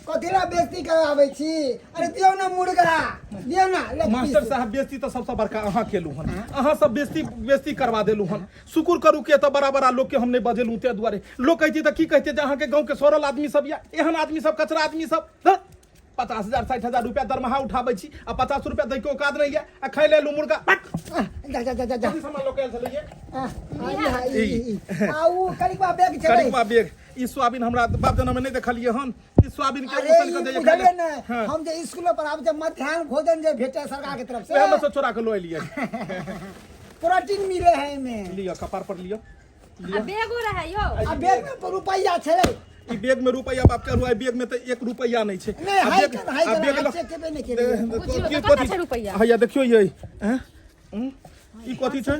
कथी ला बेइज्जती कराबै छी? अरे दियौ ने मुर्गा, दियौ ने लेग पीस। मास्टर साहब, बेइज्जती तऽ सबसँ बड़का अहाँ केलहुँ हन। अहाँ सब बेइज्जती बेइज्जती करवा देलहुँ हन। शुक्र करू कि एतऽ बड़ा बड़ा लोकके हम नहि बजेलहुँ, ताहि दुआरे लोक कहैत तऽ की कहते जे अहाँके गाँवके सड़ल आदमी सब यऽ, एहन आदमी सब, कचरा आदमी सब। धत्, 50,000 60,000 रुपया दरमाहा उठाबै छी आ 50 रुपया दैके औकात नहि यऽ आ खाइ ले एलहुँ मुर्गा। भट! आह, जा जा जा जा जा। कथी सामान लऽ कऽ आयल छलैये? आह, आ, ई, हा, ई, ई, ई। आ उ करिकबा बैग छलै। करिकबा बैग, ई सोयाबीन हमरा बाप जनम में नहि देखलियै हन ई सोयाबीन के अरे उसन ई के दैये बुझलियै ने? हाँ। हम जे स्कूल पर आबै छै, मध्याह्न भोजन जे भेटै सरकार के तरफ से, वएह में से चोरा के लऽ एलियै। प्रोटीन मिले है एमे। लिअ, कपार पर लिअ। आ बैगो रहै यौ। आ बैग में रुपैया छलै। ई बैग में रुपैया बाप के अरुआ, बैग में तऽ 1 रुपैया नहि छै। नहि, आ हाइ बैग केना, हाइ आ केना, बैग हाइ लऽ चेक केबे नहि केलियै। बुझियौ की तऽ कथी कतऽ छै रुपैआ? हैया देखियौ यै, हैं? ई कथी छै?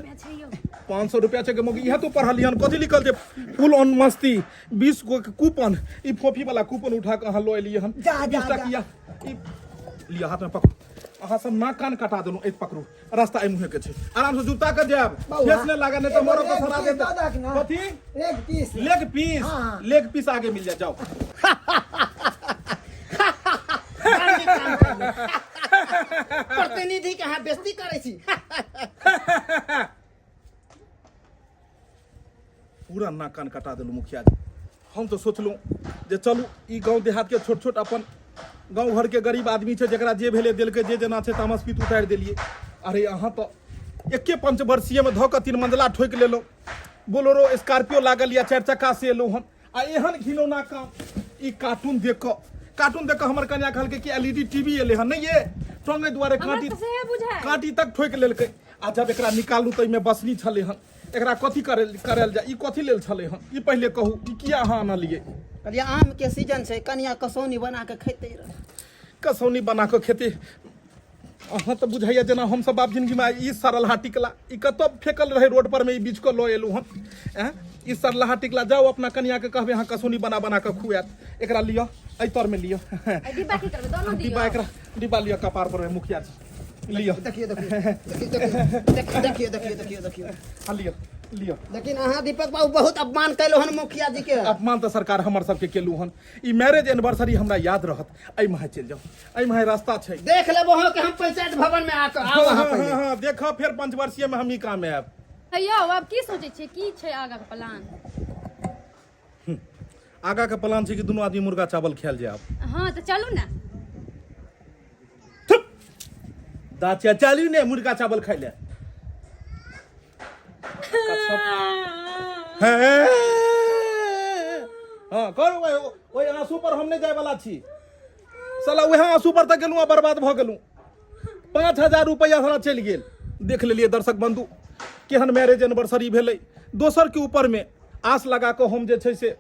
500 रुपया छै। मौगी, इएह तो पढ़लियै हन। कथी लिखल छै? फुल ऑन मस्ती, 20 गो के कूपन। ई फोफी वाला कूपन उठा के अहाँ लऽ एलियै हन। जा, जा, 20 जा। टकिया ई लिअ, हाथ में पकड़ू। अहाँ सब नाक कान कटा देलहुँ। एहि पकड़ू, रास्ता एहि मुँहे के छै, आराम से जूता के जायब, बौआ, ठेस नहि लागत, नहि तऽ एगो मरब तऽ लेग सड़ा पीस देत। दऽ दहक ने। कथी? Leg piece. Leg piece? हाँ, हाँ। लेग पीस आगे मिल जाए, जाओ। प्रतिनिधि के अहाँ बेइज्जती करै छी। पूरा नाक कान कटा देलहुँ मुखिया जी। हम तऽ सोचलहुँ जे चलू ई गाँव देहातके छोट छोट अपन गाँव घरके गरीब आदमी छै, जकरा जे भेलै देलकै, जे जेना छै तामस पीत उतारि देलियै। अरे अहाँ तऽ एके पंचवर्षीयमे धऽ कऽ 3 मंजिला ठोकि लेलहुँ, बोलेरो स्कॉर्पियो लागल या 4 चक्का से एलहुँ हन आ एहन घिनौना काम। ई कार्टून देख कऽ, कार्टून देख कऽ हमर कन्या कहलकै कि एल ई डी टीवी एलै हन, नहि ये टंगे दुआरे हमरा काँटी तऽ सएह बुझाइ। काँटी तक ठोकि लेलकै। आ जब एकरा निकालू तऽ एहिमे बसनी छलै हन। एकरा कथी करे करल जाय? ई कथी लेल छलै हन? ई पहिले कहू, ई किया अहाँ आनलियै? कहलियै आम के सीजन छै, कनिया कसौनी बना के खेतै रह। कसौनी बना कऽ खेतै? अहाँ तऽ बुझाइया जेना हमसब बाप जिंदगीमे ई सरलहा टिकला ई कतऽ फेकल रहै रोड पर में, ई बीच कऽ लऽ एलहुँ हन। एँ, ई सरलहा टिकला, जाउ अपना कनियाके कहबै अहाँ कसौनी बना बना कऽ खुआएत। एकरा लिअ, एहि तरमे लिअ। एहि डिब्बा की करबै? दोनो दियौ। डिब्बा, एकरा डिब्बा लिअ कपार पर में, मुखिया जी, लिअ। देखियौ देखियौ देखियौ देखियौ देखियौ देखियौ देखियौ। हाँ, लिअ लिअ। लेकिन अहाँ दीपक बाबू बहुत अपमान केलहुँ हन मुखिया जी के। अपमान तऽ सरकार हमर सबके केलहुँ हन। ई मैरिज एनिवर्सरी हमरा याद रहत। एहि माहे चलि जाउ, एहि माहे रास्ता छै। देख लेबो अहाँ के हम पंचायत भवन में आके आउ अहाँ पहिले। हाँ, हाँ, देखऽ फेर पंचवर्षीय में हम ही काम आयब। यौ, आब की सोचै छियै? की छै आगाँ के प्लान? आगाँ के प्लान छै कि दुनू आदमी मुर्गा चावल खायल जायब। हाँ तऽ चलू ने। दाचा, चलू ने मुर्गा चावल खाइ ले। हाँ करू, ओहि आंसू पर हम नहि जाय वाला छी। साला वएह आंसू पर तऽ गेलहुँ आ बर्बाद भऽ गेलहुँ। 5000 रुपैआ साला चलि गेल। देख लेलियै दर्शक बंधु, केहन मैरिज एनिवर्सरी भेलै। दोसरके ऊपरमे आस लगा कऽ हम जे छै से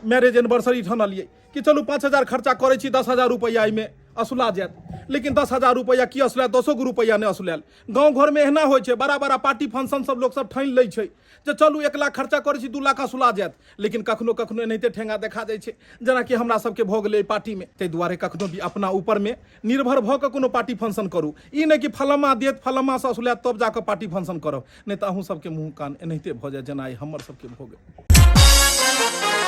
मैरिज एनिवर्सरी ठानलियै कि चलू 5000 खर्चा करै छी, 10,000 रुपैआ एहिमे असुला जायत। लेकिन 10,000 रुपैआ की असुलायत, 10 गो रुपैआ नहि असुलायल। गाँव घरमे एहना होइ छै, बड़ा बड़ा पार्टी फंक्शन सब लोक सब ठानि लै छै जे चलू 1 लाख खर्चा करै छी 2 लाख असुला जायत। लेकिन कखनो कखनो एनाहिते ठेंगा देखा जाइ छै, जेनाकि हमरा सबके भऽ गेलै एहि पार्टीमे। ताहि दुआरे कखनो भी अपना ऊपरमे निर्भर भऽ कऽ कोनो पार्टी फंक्शन करू, ई नहि कि फलामा देत फलामासँ असुलायत तब जाकऽ पार्टी फंक्शन करब, नहि तऽ अहूँ सबके मुँह कान एनाहिते भऽ जायत जेना आइ हमर सबके भऽ गेल।